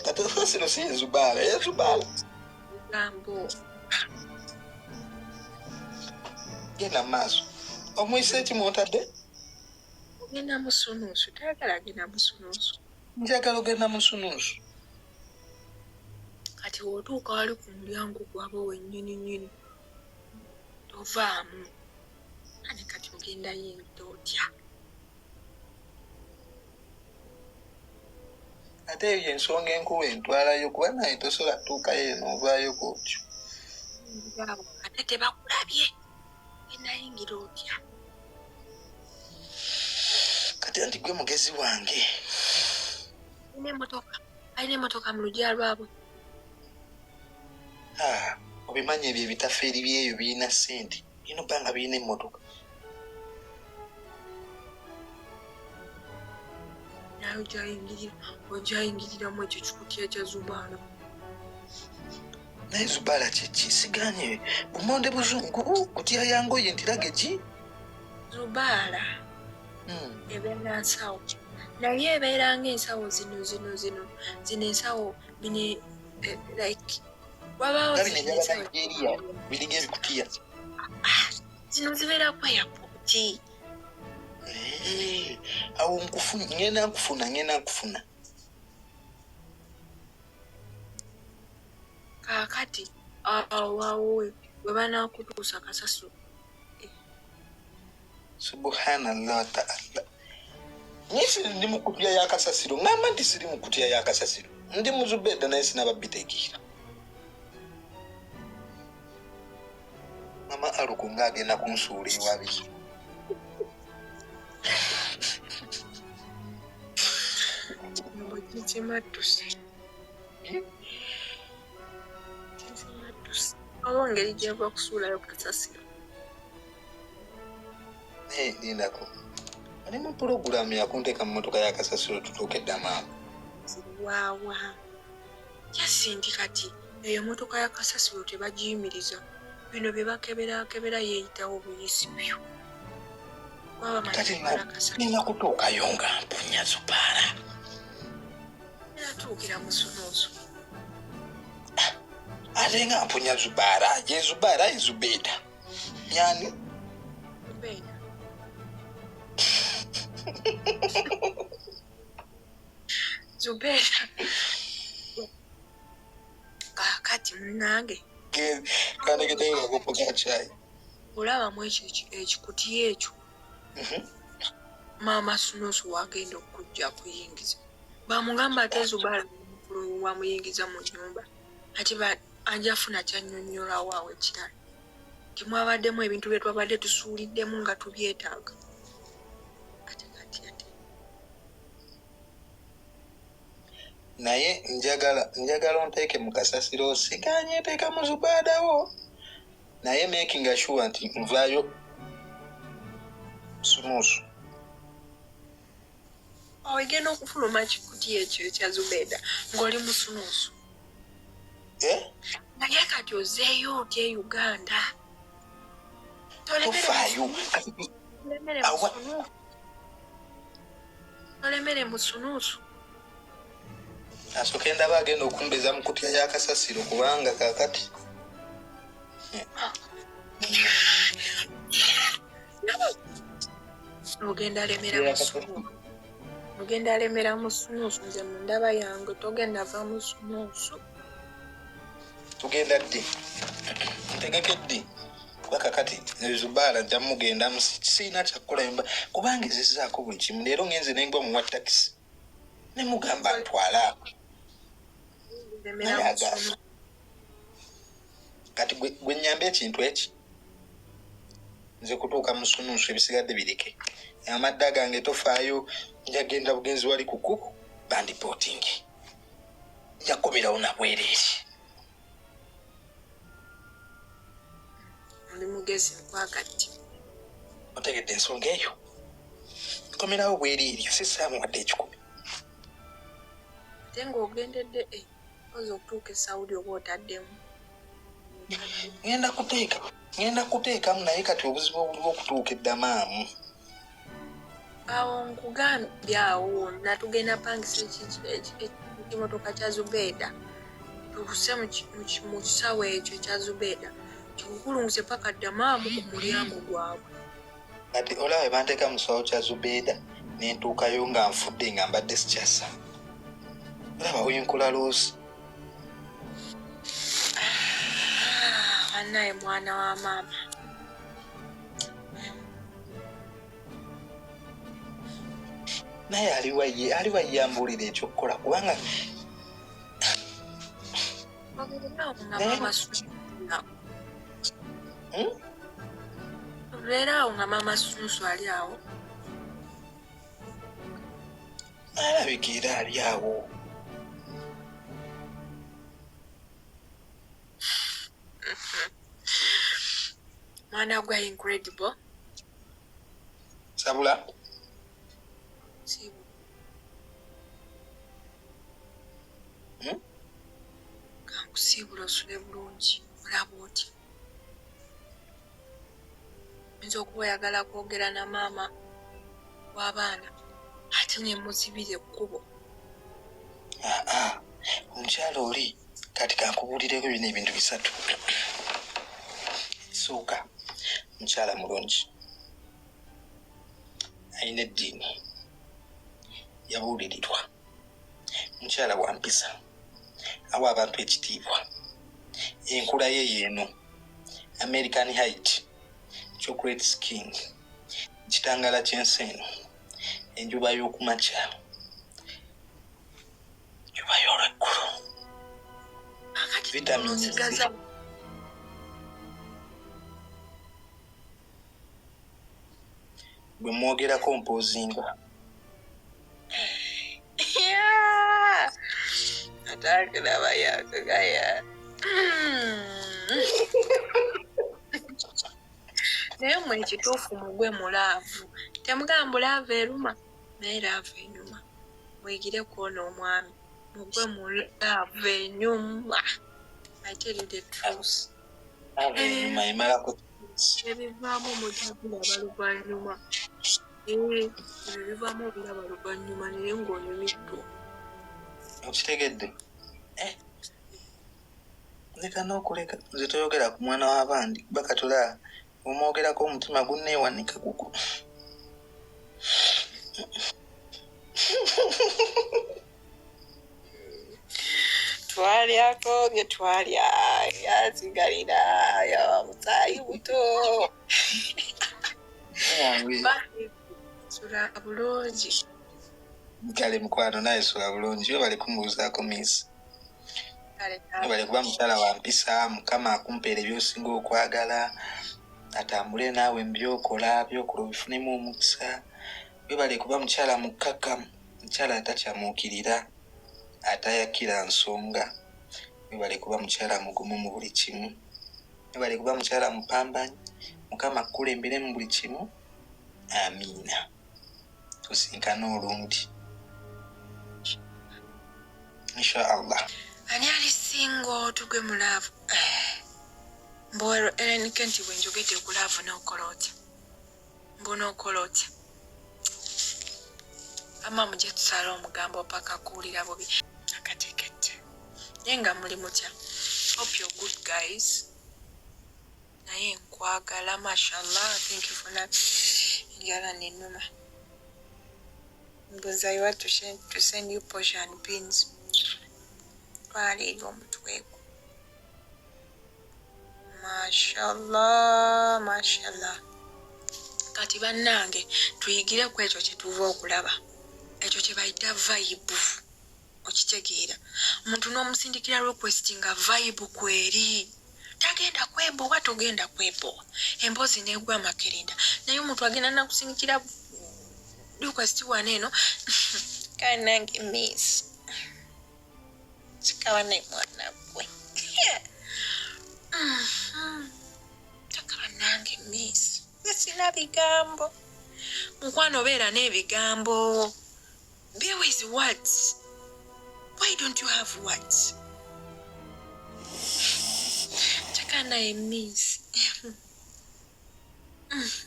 Kati kasasiro si ye Zubaala, ye Zubaala. Gambo. Genda mu maaso. Omuyise ki mw'otadde? Ogenda musunuusu, toyagala genda musunuusu. Njagala ogenda musunuusu. Kati w'otuuka wali ku mulyango gwabwe wennyini nnyini tovaamu. Ate kati ogenda yingira otya? Ate eyo ensonga enkulu entwalayo kuba naye tosobola kutuukayo eno ovaayo bw'otyo. Ate tebakulabye. Ogenda yingira otya? Kati anti gwe mugezi wange. Alina emmotoka mu luggya lwabwe. Obimanyi ebyo ebitafeeri byeyo birina ssente. Birina obba nga birina emmotoka. Naye ojja yingiriramu ekyo kikutiya kya Zubaala. Naye Zubaala kyeki? Sigaanye bumonde buzungu kutiya ya ngoye ntirage ki? Zubaala ebeera nsawo naye ebeera ng'ensawo zino zino zino zino ensawo bino like wabaawo Nga bino eby'Abanigeria biringa ebikutiya. Zino zibeera ku airport. Awo ngenda nkufuna. Kaakati awo awo Bwe banaakutuusa kasasiro. Subhanallah taala. Naye ndi mu kutya ya kasasiro, ŋŋamba nti siri mu kutya ya kasasiro, ndi mu Zubeda naye sinaba bitegeera. Mama Aluku ng'agenda kunsuula ewabi. Kimattuse. Kimattuse. Waliwo engeri gye nva okusuulayo kasasiro. Naye lindako, ali mu pulogulaamu yakunteeka mu mmotoka ya kasasiro tutuuke Ddamaamu. Waawa. Jasi nti kati eyo emmotoka ya kasasiro tebagiyimiriza. Bino bye bakeberakebera yeeyitawo buyisi byo. Kuba bamanyi Kati etwala kasasiro. nina kutuukayo nga mpunya Zubaala. Natuukira mu sunuusu. Ate nga mpunya Zubaala, ye Zubaala ye Zubeeda. Yani? Zubeeda. Zubeeda. Kaakati munnange. Kandeketeyo kakopo ka caayi. Olabamu ekyo ekikutiya ekyo. Maama Sunuusu wagenda okujja kuyingiza. Bamugamba ate Zubaala mukulu wamuyingiza mu nnyumba. Ate ajja afuna kyannyonnyolawo awo ekirala. Nti mwabaddemu ebintu bye twabadde tusuuliddemu nga tubyetaaga. Ate kati ate. Naye njagala onteeke mu kasasiro, siganye nteeka mu Zubaadawo. Naye making sure nti nvaayo Sunuusu. Ogenda okufuluma kikutiya ekyo ekya Zubeeda ng'oli mu Sunuusu. Naye kati ozeeyo otya e Uganda? Tofaayo. Tolemere mu Sunuusu. Asooke ndaba agenda okumbeeza mu kutya ya kasasiro kubanga kaakati. Ogenda lemera mu Sunuusu. Ogenda lemera mu Sunuusu, nze mu ndaba yange togenda va mu Sunuusu. Tugenda ddi? Ntegeke ddi? Kuba kakati Zubaala nja mugendamu, sirina kyakukola kubanga ezizzaako buli kimu. Leero ngenze ne ngwa muwa takisi ne mugamba ntwala. Naye agaana. Kati gwe nnyambe ekintu eki? Nze kutuuka mu Sunuusu ebisigadde bireke. Amadda gange tofaayo, njagenda bugenzi wali ku kkubo bandipootinge. Nja kukomerawo na bwereere. Oli mugezi nkwagadde. Otegedde ensonga eyo? Nkomerawo bwereere, sissaamu wadde 100. Ate ng'ogendedde oza okutuuka e Saudi oba otaddemu. Ngenda kuteekamu naye kati obuzibu obuliwo okutuuka eddamaamu. Awo nkugambye awo wonna tugenda pangisa ekimotoka kya Zubeeda. Tuuse mu kisawo ekyo ekya Zubeeda. Kikukulunguse paka Ddamaamu ku mulyango gwabwe. Kati olaba bwe banteeka mu kisawo kya Zubeeda ne ntuukayo nga nfudde nga mbadde sikyassa. Olaba wenkola loosi. Bannaye mwana wa maama. Naye aliwa ye ambuulira ekyokukola kubanga Obeera awo nga maama Sunuusu ali awo. Alabika era ali awo. Mwana gwa incredible. Sabula. Sibu. Kankusiibula osule bulungi, olaba otya? Oyinza okuba oyagala kwogera na maama w'abaana ate ne muzibira ekkubo. Omukyala oli kati kankubuulireko bino ebintu bisatu. Ekisooka, mukyala mulungi, alina eddiini, yabuulirirwa, mukyala wa mpisa, awa abantu ekitiibwa, enkula ye yeeno, American height, chocolate skin, ekitangala ky'ensi eno, enjuba y'okumakya, enjuba y'olweggulo, vitamin C. Bwe mwogerako mpoozinga. Atakulaba yakugaya. Naye mwe ekituufu mugwe mu love. Temugamba love eruma, naye love enyuma. Muyigire kwona omwami. Mugwe mu love enyuma. I tell you the truth. Love enyuma emalako. Ebivaamu mujja kulaba luvannyuma. Ebyo bivaamu obiraba luvannyuma naye ng'onyumiddwa. Okitegedde? Leka n'okuleka nze toyogera ku mwana w'abandi bakatula omwogerako omutima gunneewanika gugu. Twalyako bye twalya yasigalira yaba musaayi buto. Sula bulungi. Kale mukwano naye sula bulungi webale kumubuuzaako miss. Webale kuba mukyala wa mpisa, Mukama akumpeere by'osinga okwagala, atambule naawe mu by'okola, by'okola obifunemu omukisa. Webale kuba mukyala mukkakkamu, mukyala atakyamuukirira, atayakira nsonga. Webale kuba mukyala mugumu mu buli kimu. Webale kuba mukyala mupambanyi, Mukama akukulembere mu buli kimu. Amiina. Tusinkane olundi. Inshallah. Ani ali single tugwe mu love? Mbwero Ellen Kent bwe njogedde ku love n'okola otya? Mbu n'okola otya? Amma mujje tusale omugambo paka kuwulira bubi. Akategedde. Naye nga muli mutya? Hope you're good guys. Naye nkwagala mashallah. Thank you for that. Njala nenuma. Mbuza you want to send you posho and beans. Twala eri omutwe gwo. Mashallah, mashallah. Kati bannange tuyigire ku ekyo kye tuva okulaba. Ekyo kye bayita vibe. Okitegeera. Omuntu n'omusindikira request nga vibe kweri. Tagenda kwebowa, togenda kwebowa. Emboozi n'egwa amakerenda. Naye omuntu agenda nakusindikira request wano eno. Kale nange miss. Kikawa naye mwana gwe. Takaba nange miss. Sina bigambo. Mukwano obeera n'ebigambo. Be with words. Why don't you have words? Kyaka naye miss.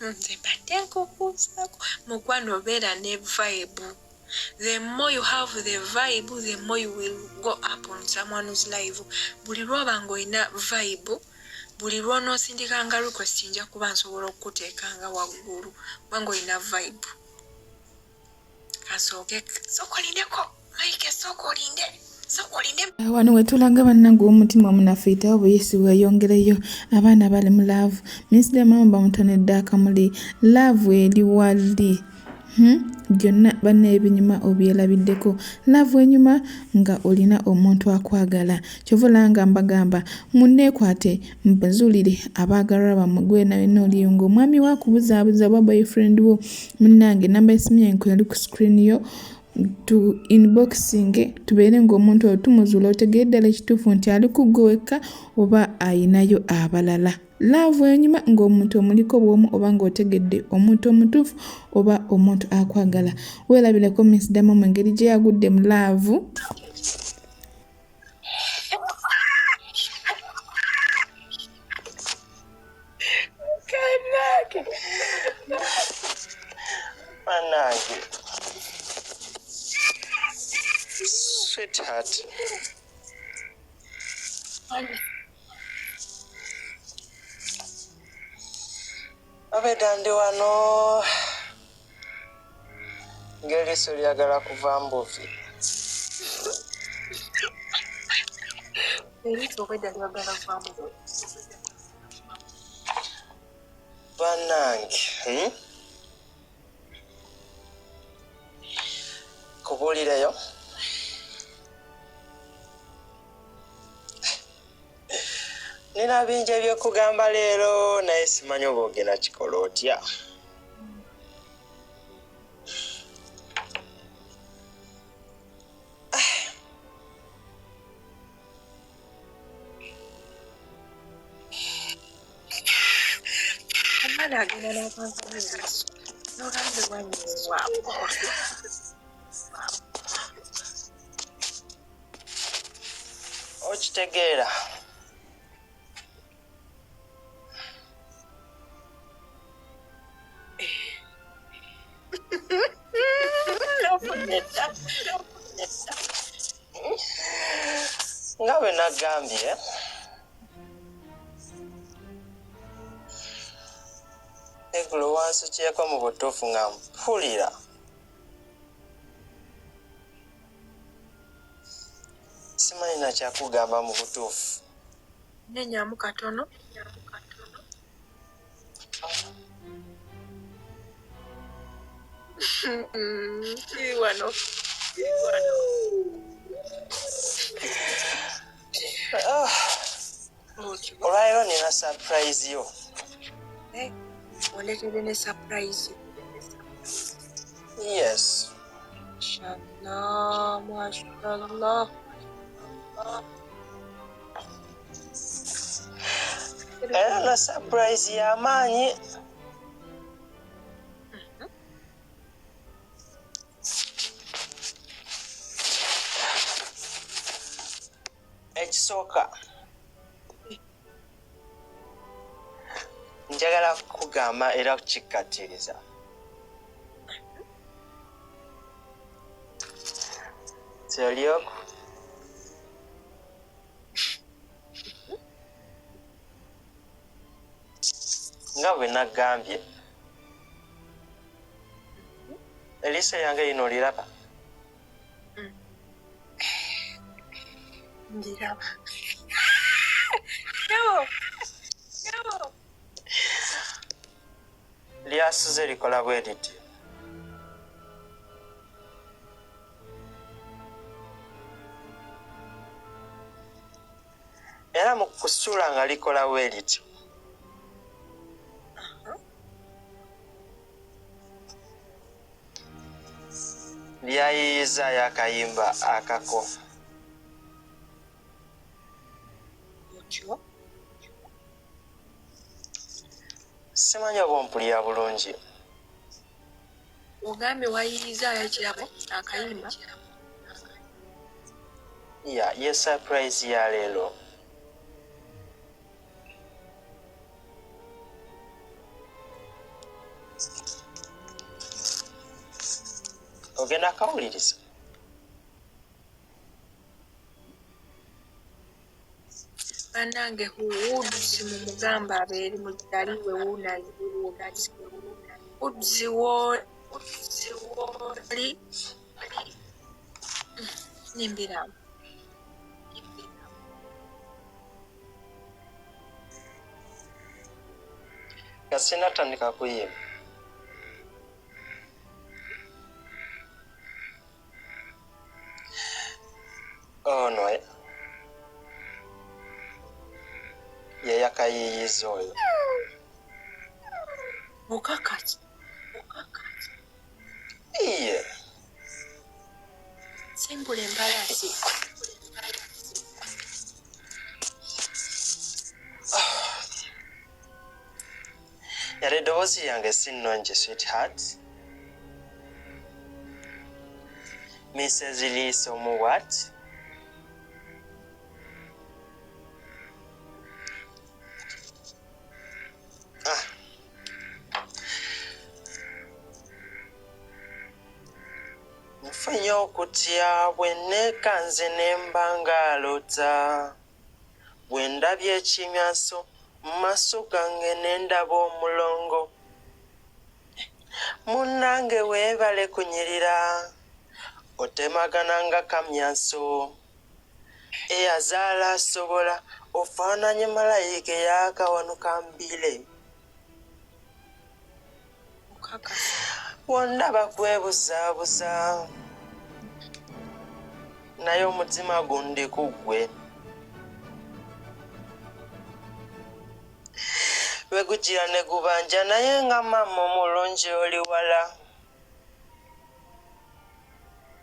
Nze mbadde nkubuuzaako. Mukwano obeera ne vibe. The more you have the vibe, the more you will go up on someone's life. Buli lw'oba ng'olina vibe, buli lw'onoosindikanga request nja kuba nsobola okukuteekanga waggulu kubanga olina vibe. Kasooke sooka olindeko Mike, sooka olinde, sooka olinde. Wano we tulaga bannange omutima omunafu yitawo buyisi weeyongereyo. Abaana bali mu love. Miss Demamu bamutonedde akamuli. Love eri wali. Byonna banna ebinyuma obyerabiddeko. Love enyuma nga olina omuntu akwagala. Kyova olaba nga mbagamba munneekwate mbazuulire abaagalwa bammwe gwe na wenna oliyo ng'omwami wo akubuzaabuza oba boyfriend wo munnange namba y'essimu yange kweri ku screen yo tu inboxing tubeere ng'omuntu oyo tumuzuula otegeere ddala ekituufu nti ali ku ggwe wekka oba ayinayo abalala. Love enyuma ng'omuntu omuliko bw'omu oba ng'otegedde omuntu omutuufu oba omuntu akwagala. Weerabireko Miss Damamu engeri gye yagudde mu love. Bannange. Sweetheart. Obedda ndi wano ng'eriiso lyagala kuva mbuvi. Eriiso obwedda lyagala kuva mbuvi. Bannange, Kubuulireyo. Nina bingi ebyokugamba leero naye simanyi oba ogenda kikola otya. Omwana agenda n'akankamu eriiso n'ogambe bwanyiwaako. Okitegeera. Nga bwe nagambye, eggulo wansukyeko mu butuufu nga mpulira. Simanyi na kyakugamba mu butuufu. Nnenyamu katono. Kiri wano. Olwaleero nina surprise yo. Oleetedde ne surprise. Yes. Mashallah, mashallah. Era na surprise y'amaanyi. Ekisooka, njagala kukugamba era kukikkatiriza. Kyolyoku. Nga bwe nagambye, eriiso lyange lino oliraba? Ndiraba. Lyasuze likola bwe liti. Era mu kusula nga likola bwe lityo. Lyayiiyizaayo akayimba akako. Simanyi oba ompulira bulungi. Ogambye wayiiyizaayo ekirabo akayimba? Ya, ye surprise ya leero. Ogenda kawuliriza? Bannange Woods mumugamba abeere mu ddali we wuunali. Woods w'oli nyimbiramu. Nga sinnatandika kuyimba. Ono ye yakayiiyiza oyo. Okakaki? Iye. Simbula embalaasi. Yali eddoboozi lyange si nnungi, sweetheart. Mrs. Liiso mu what? Nfunye okutya bwe neekanze ne mba ng'alota. Bwe ndabye ekimyanso mu maaso gange ne ndaba omulongo. Munnange weebale kunyirira, otemagana nga kamyanso. Eyazaala asobola, ofaananye malayika eyakawanuka mbile. Okakasa. Wonna bakwebuzaabuza, naye omutima gundi ku ggwe. Bwe gugira ne gubanja, naye nga maama omulungi oli wala.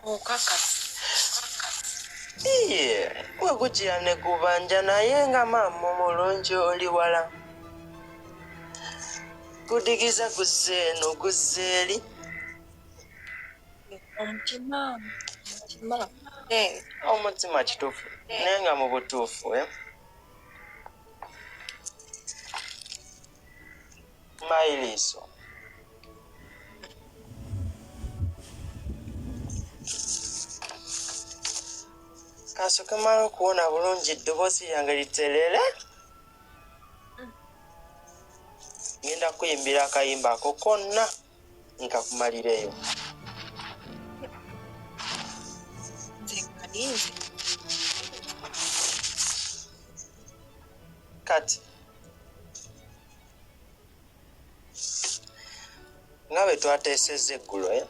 Okakasa. Iye, bwe gugira ne gubanja, naye nga maama omulungi oli wala. Gudigiza guzze eno guzze eri. Omutima, omutima. Omutima kituufu, naye nga mu butuufu, eh? Mailiso. Kasooke mmale okuwona bulungi eddoboozi lyange literere. Ngenda kuyimbira akayimba ako konna nkakumalireyo. Nze ngalinze. Kati nga bwe twateesezza eggulo, eh?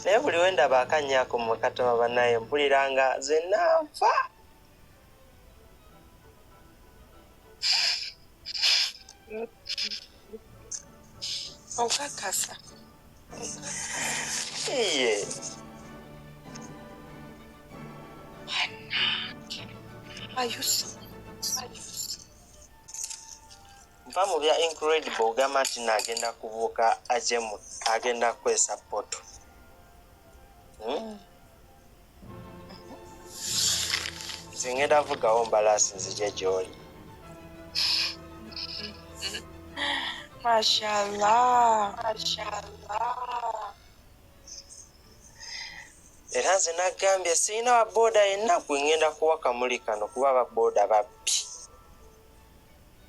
Naye buli we ndaba akannya ako mu katoba bannaye mpulira nga nze naafa. Okakasa. Iye. Ayusa. Nva mu bya Incredible ogamba nti naagenda kubuuka aje mu agenda kukozesa poto. Nze ngenda vugawo mbalaasi nzije gy'oli. Mashallah. Mashallah. Era nze nagambye sirina wa booda yenna gwe ngenda kuwa kamuli kano kuba aba booda babbi.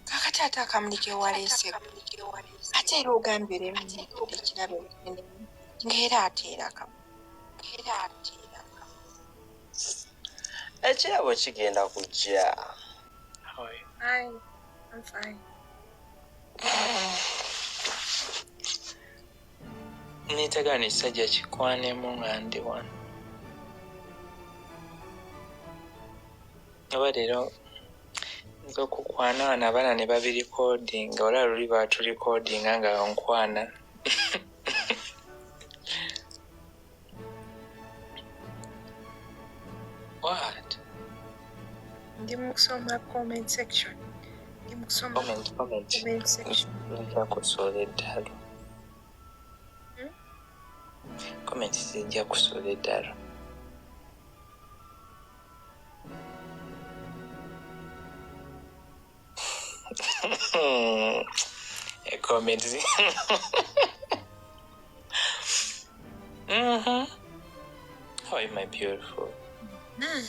Kaakati ate akamuli ke waleese. Ate era ogambye leero ekirabo ng'era ate era akamu. Ekirabo kigenda kujja. Hi, I'm fine. Neetaaga ekisajja kikwanemu nga ndi wano. Oba leero nza okukwana wano abaana ne babirikodinga, olaba luli baatulikodinga nga nkwana. What? Ndi mu kusoma comment section. Ndi mu kusoma Comment. comment section. Nja kusuula eddalu. Comment zijja kusuula eddalu. Comment. How are you, my beautiful? I'm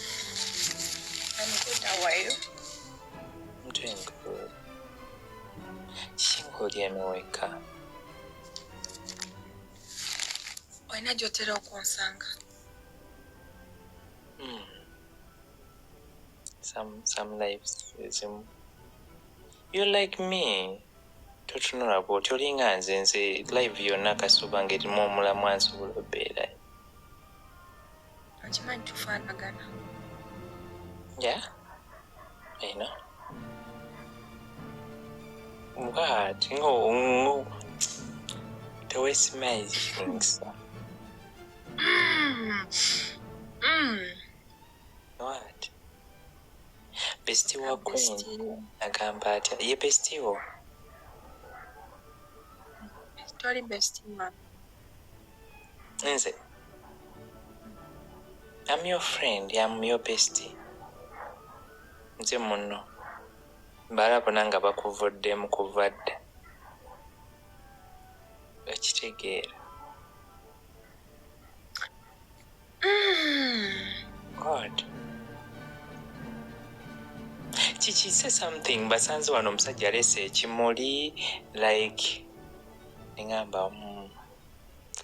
good. How are you? I'm doing good. Kinga oli eno wekka. Olina gy'otera okunsanga. Some lives ezimu. You're like me. Totunula bw'oti olinga nze nze live yonna kasuba ng'erimu omulamwa nsobola obeerayo. Okimanyi tufaanagana. Yeah, I know. What? No. The way things. What? Bestie wa Queen agamba atya? Ye bestie wo? Toli bestie wange. Nze. I'm your friend, I'm your bestie. Nze munno. Bala bonna nga bakuvuddemu kuva dda. Okitegeera. God. Kiki, say something. Basanze wano omusajja aleese ekimuli like nengamba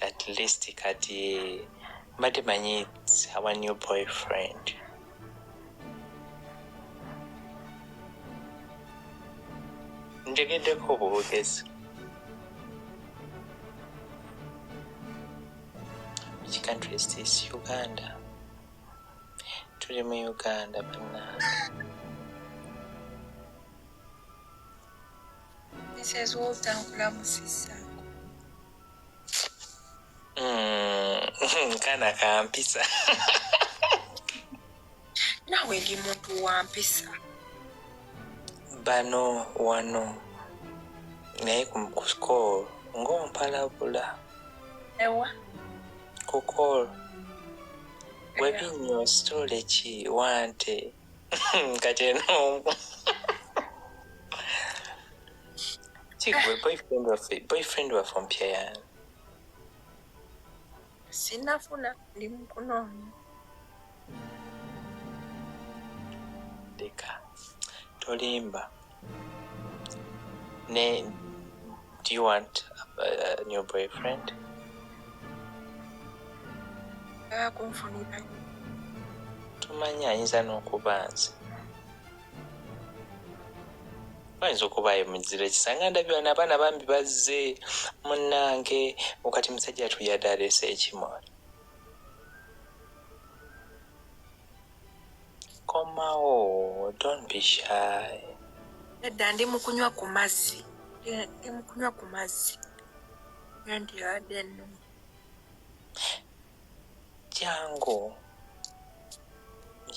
at least kati mbadde manyi it's our new boyfriend. Njogeddeko obwogezi. Which country is this? Uganda. Tuli mu Uganda bannange. Mrs. Walter nkulamusizzaako. Kaana kampisa. Naawe ndi muntu wa mpisa. Bano wano naye ku call ng'ompalabula. Ewa? Ku call. Webinyo story ki wante kati eno kigwe boyfriend waffe omupya yani. Sinnafuna, ndi mu kunoonya. Leka tolimba. Ne, do you want a new boyfriend? Kunfunira. Tumanyi ayinza n'okuba nze. Bayinza okubaayo muzira ekisanga ndabye bano abaana bambi bazze munnange wakati musajja atuyadde aleese ekimuli. Komawo, don't be shy. Nedda ndi mu kunywa ku mazzi. Ndi mu kunywa ku mazzi. Nandibadde ennuma. Jangu.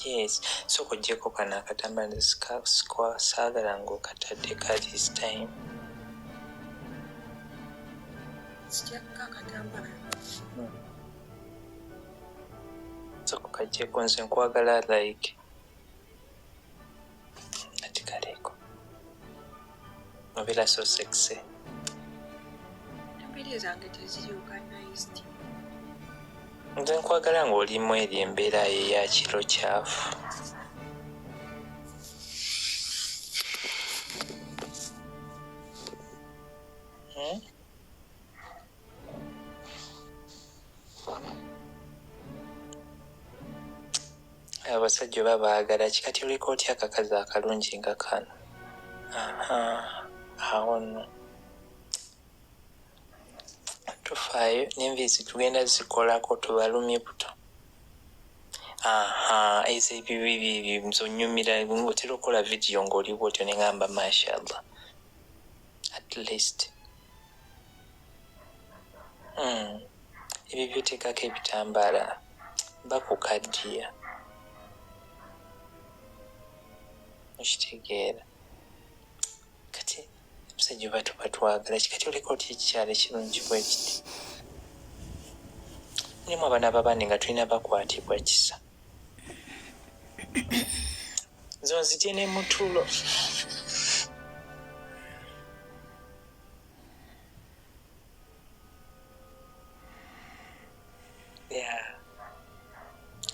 Yes, sooka oggyeko kano akatambala nze saagala ng'okatadde ka this time. Nzigyako akatambala. Sooka okaggyeko nze nkwagala like ati kaleeko. Obeera so sexy. Enviiri zange teziri organized. Nze nkwagala ng'olimu eri embeera eya kiro kyafu. Abasajja oba baagala ki kati oleka otya akakazi akalungi nga kano? Awo nno. Tufaayo n'enviiri tugenda zikolako tubalumye buto. Ezo ebibi nze onnyumira otera okukola vidiyo ng'oli bw'otyo ne ŋŋamba mashallah. At least. Ebyo by'oteekako ebitambaala bakukaddiya. Okitegeera. Kati omusajja oba tuba twagala ki kati oleka otya ekikyalo ekirungi bwe kiti? Mulimu abaana b'abandi nga tulina bakwatibwa kisa. Nze onzigye ne mu tulo. Yeah.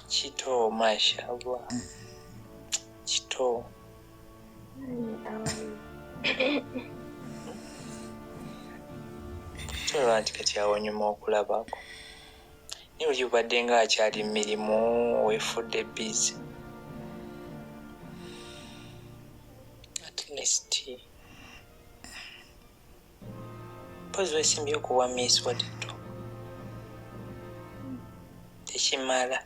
Kito, mashallah. Kito. Tolaba nti kati awo nyuma okulabako. Naye oli obadde ng'akyali mu mirimu weefudde busy. At least. Mpozi weesimbye okuwa Miss Wadito. Tekimala.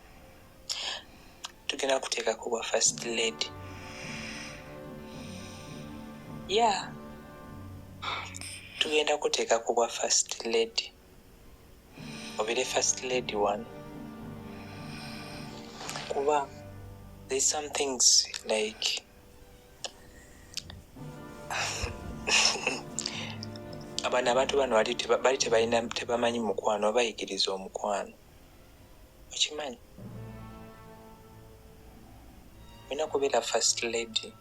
Tugenda kuteekako bwa first lady. Yeah. Tugenda kuteekako bwa first lady. Obeere first lady wano. Kuba there's some things like abano abantu bano bali tebalina tebamanyi mukwano bayigiriza omukwano. Okimanyi? Olina kubeera first lady.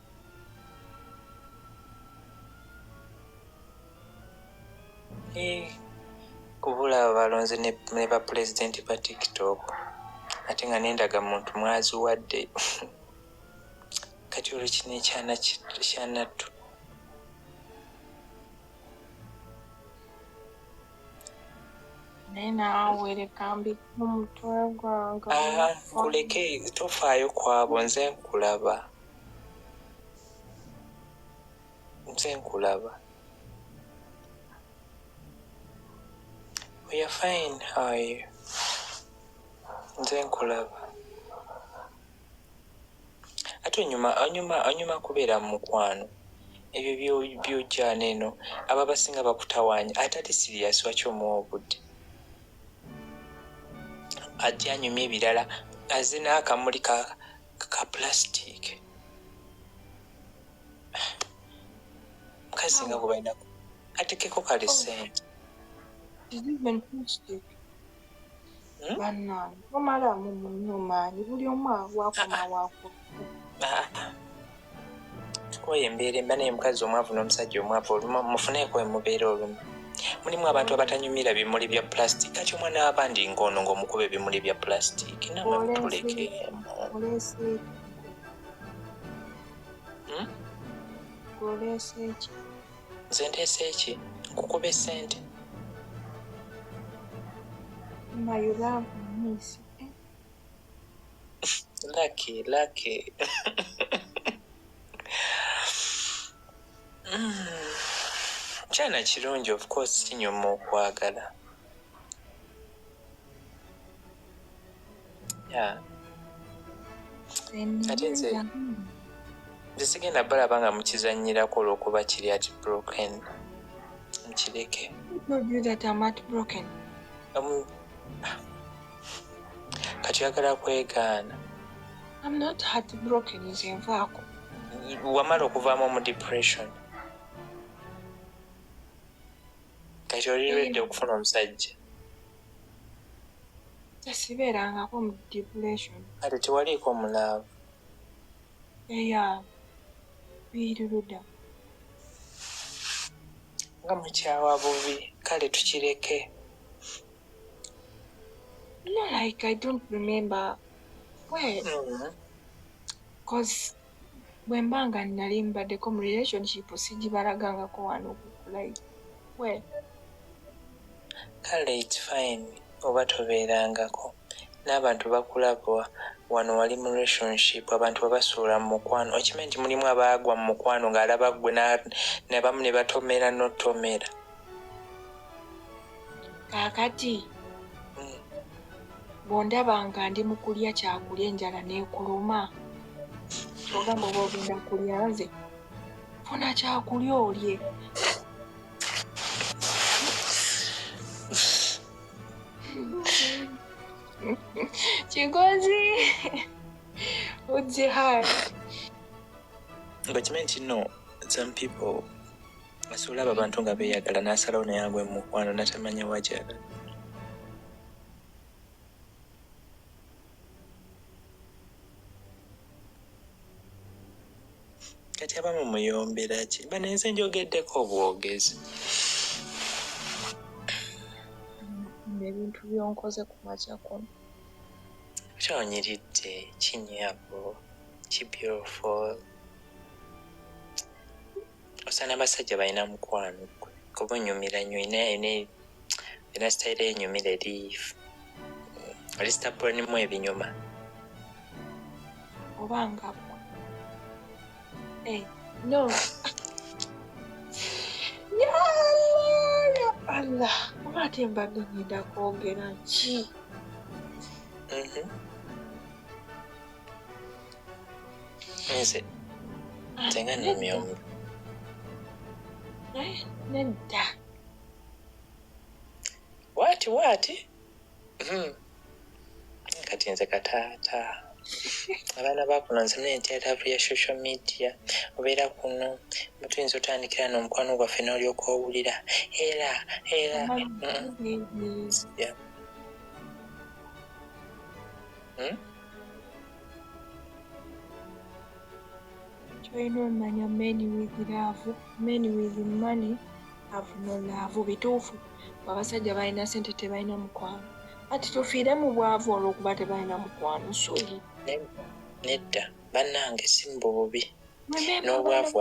Kubula balonze ne ba pulezidenti ba TikTok ate nga n'endagamuntu mwaziwadde. Kati olwo kino ekyana kyanattu. Naye naawe leka mbike omutwe gwange. Nkuleke tofaayo kwabo nze nkulaba. Nze nkulaba. We are fine, how are you? Nze nkulaba. Ate onyuma onyuma onyuma kubeera mu mukwano. Ebyo by'ojja neeno abo abasinga bakutawaanya ate ate serious lwaki omuwa obudde? Ajja anyumya ebirala azze n'akamuli ka ka plastic. Mukazi nga gwe balina atekeko kale ssente. Hmm? Bannange tomalaamu munno maanyi buli omu wakoma wako. Tukooye embeera emba naye omukazi omwavu n'omusajja omwavu olumu mufuneeko emubeera olumu. Mulimu abantu abatanyumira bimuli bya plastic kati omwana w'abandi ng'ono ng'omukuba ebimuli bya plastic namwe mutulekeemu. Hmm? Nze nteese ki? Nkukuba essente? Lucky, lucky. Kyana kirungi of course kinyuma okwagala. Yeah. Ate nze nze sigenda balaba nga mukizannyirako olw'okuba kiri at broken. Mukireke. Kati oyagala kwegaana. I'm not heartbroken, nze nvaako. Wamala okuvaamu omu depression. Kati oli ready okufuna omusajja? Sibeerangako mu depression. Kale tewaliiko mu love. Eya, biiruruda. Nga mukyawa bubi, kale tukireke. No, like I don't remember. Well, cause bwe mba nga nali mbaddeko mu relationship sigibalagangako wano ku live. Well. Kale it's fine oba tobeerangako. N'abantu bakulaba wano wali mu relationship abantu babasuula mu mukwano. Okimanyi nti mulimu abaagwa mu mukwano ng'alaba ggwe nabamu ne batomera n'otomera. Kaakati bw'ondaba nga ndi mu kulya kyakulya enjala n'ekuluma ogamba oba ogenda kulya nze funa kyakulya olye. Kigozi ujje hai. Ng'okimanyi nti no some people asobola abo abantu nga beeyagala n'asalawo naye agwe mu mukwano n'atamanya wa gy'alaga. Kati abamu muyombera ki? Bano nze njogeddeko obwogezi. Ebintu by'onkoze ku makya kuno. Kyonyiridde, kinyabo, ki beautiful. Osaana abasajja balina mukwano gwe kuba onyumira nnyo olina sitayiro enyumira eri lisitapulanimu ebinyuma. Oba nga ggwe. Hey, no. Ya Allah, ya Allah. Oba ate mbadde ngenda kwogera ki? Nze nze nga nnumya omu. Nedda. Waati waati? Kati nze kataata. Abaana bakuno nze mune nti love ya social media obeera kuno tuyinza otandikira n'omukwano gwaffe n'olyoka owulira era era. Kyolina omanya men with love, men with money have no love. Bituufu abasajja balina ssente tebalina mukwano. Ati tufiire mu bwavu olw'okuba tebalina mukwano suli. Nedda bannange si mu bubi. N'obwavu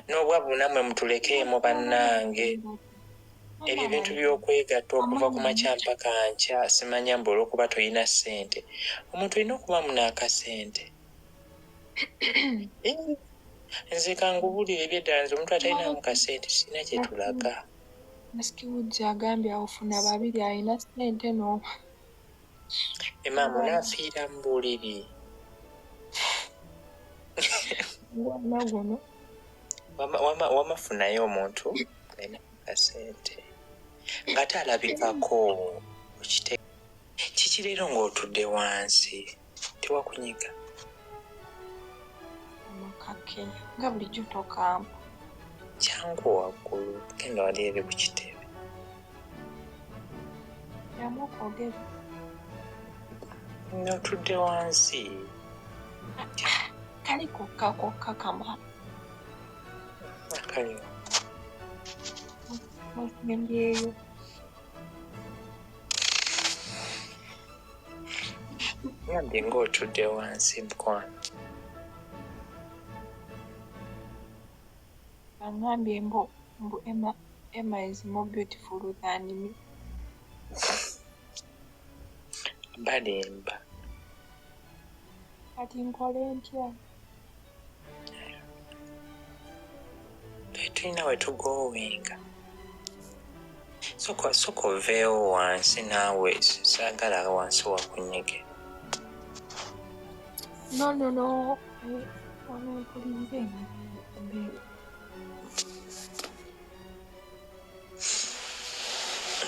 n'obwavu nammwe mutulekeemu bannange. Ebyo ebintu by'okwegatta okuva ku makya mpaka nkya simanya mbu olw'okuba tolina ssente. Omuntu olina okubamu n'akasente. Nze kangubulire ebyeddala nze omuntu atalinamu kasente sirina kye tulaga. Maski Woods agambye awufuna babiri alina ssente no. Emaama onaafiira mu buliri. Gwana guno. Wama funayo omuntu alina akasente ng'ate alabikako okite kiki leero ng'otudde wansi tewakunyiga. Amakakenya nga bulijjo tokampa. Kyangu waggulu genda wali eri ku kitebe. Ddamu okoogere. Otudde wansi. Kali kokka kokka kamala. Akaliwo. Wasembyeyo. Ngambye ng'otudde wansi mukwano. Bangambye mbu mbu Emma, Emma is more beautiful than me. Balimba. Kati nkole ntya? Tetulina we tugoowinga. Sooka sooka oveewo wansi naawe saagala wansi wakunyige. No, no, no. Wano mpulirire mbe.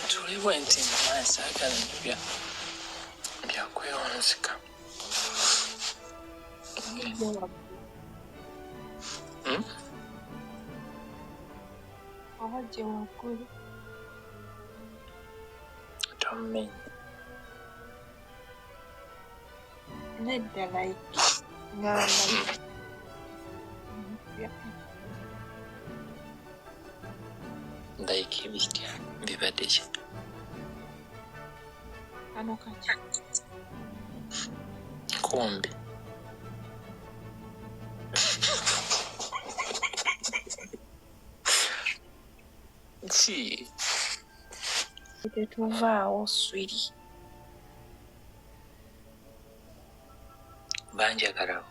Ntuule bwe nti mama saagala nnyo bya bya kwewunzika. Hmm? Oba gye waggulu. Tommenya. Nedda like ngamba Like bitya bibadde ki? Kano kaki? Nkumbi. Ki? Tetuvaawo swiri. Banjagalawo.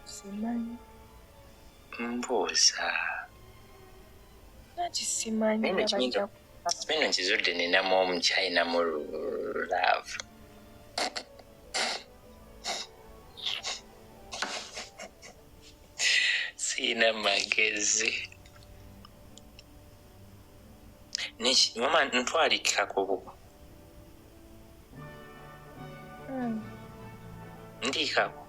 Simanyi. Mbuuza. Nanti simanyi Naye nga bajja bino nkizudde ninamu omukyayinamu love. Siina magezi. Mama ntwalikika ku buko. Ndiikako.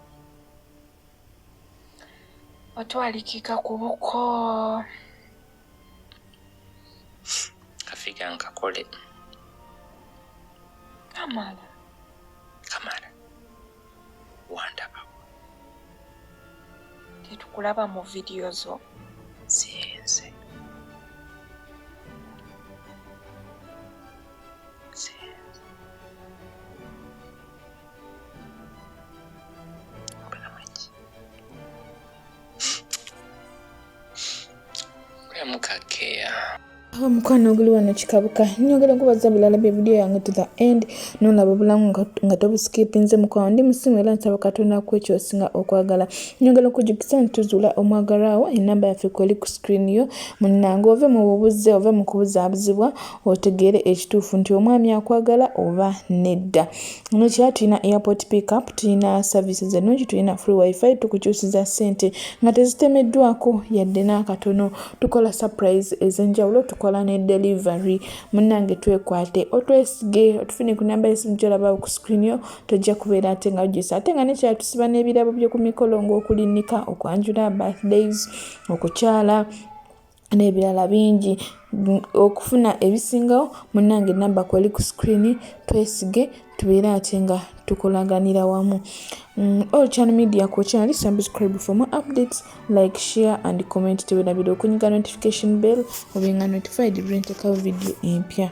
Otwalikika ku buko. Kafiga nkakole. Kamala. Kamala. Wandabawo. Tetukulaba mu vidiyo zo. Sinze. Sinze. Mukakeya. Omukwano oguli wano kikabuka. Nyongera nkubaza bulala bye video yange to the end nolaba obulamu nga tobuskipinze mukwano. Ndi musimu era nsaba Katonda akuwe ky'osinga okwagala. Nyongera okujjukiza nti tuzuula omwagalwa wo, ennamba yaffe kweri ku screen yo munnange, ove mu bubuze, ove mu kubuzaabuzibwa, otegeere ekituufu nti omwami akwagala oba nedda. Nekira tulina airport pickup, tulina services ennungi, tulina free wifi, tukukyusiza ssente nga tezitemeddwako yadde n'akatono, tukola surprise ez'enjawulo, tukola ne delivery. Munnange twekwate, otwesige, otufune ku namba y'essimu gy'olaba ku screen yo, tojja kubeera ate nga ojjusa. Ate nga nekirala tusiba n'ebirabo byo ku mikolo ng'okulinnika, okwanjula, birthdays, okukyala n'ebirala bingi. Okufuna ebisingawo munnange namba kweri ku screen, twesige tubeere ate nga tukolaganira wamu. All channel media ku channel, subscribe for more updates, like, share and comment. Tewerabira okunyiga notification bell obenga notified bwe nteekawo video empya.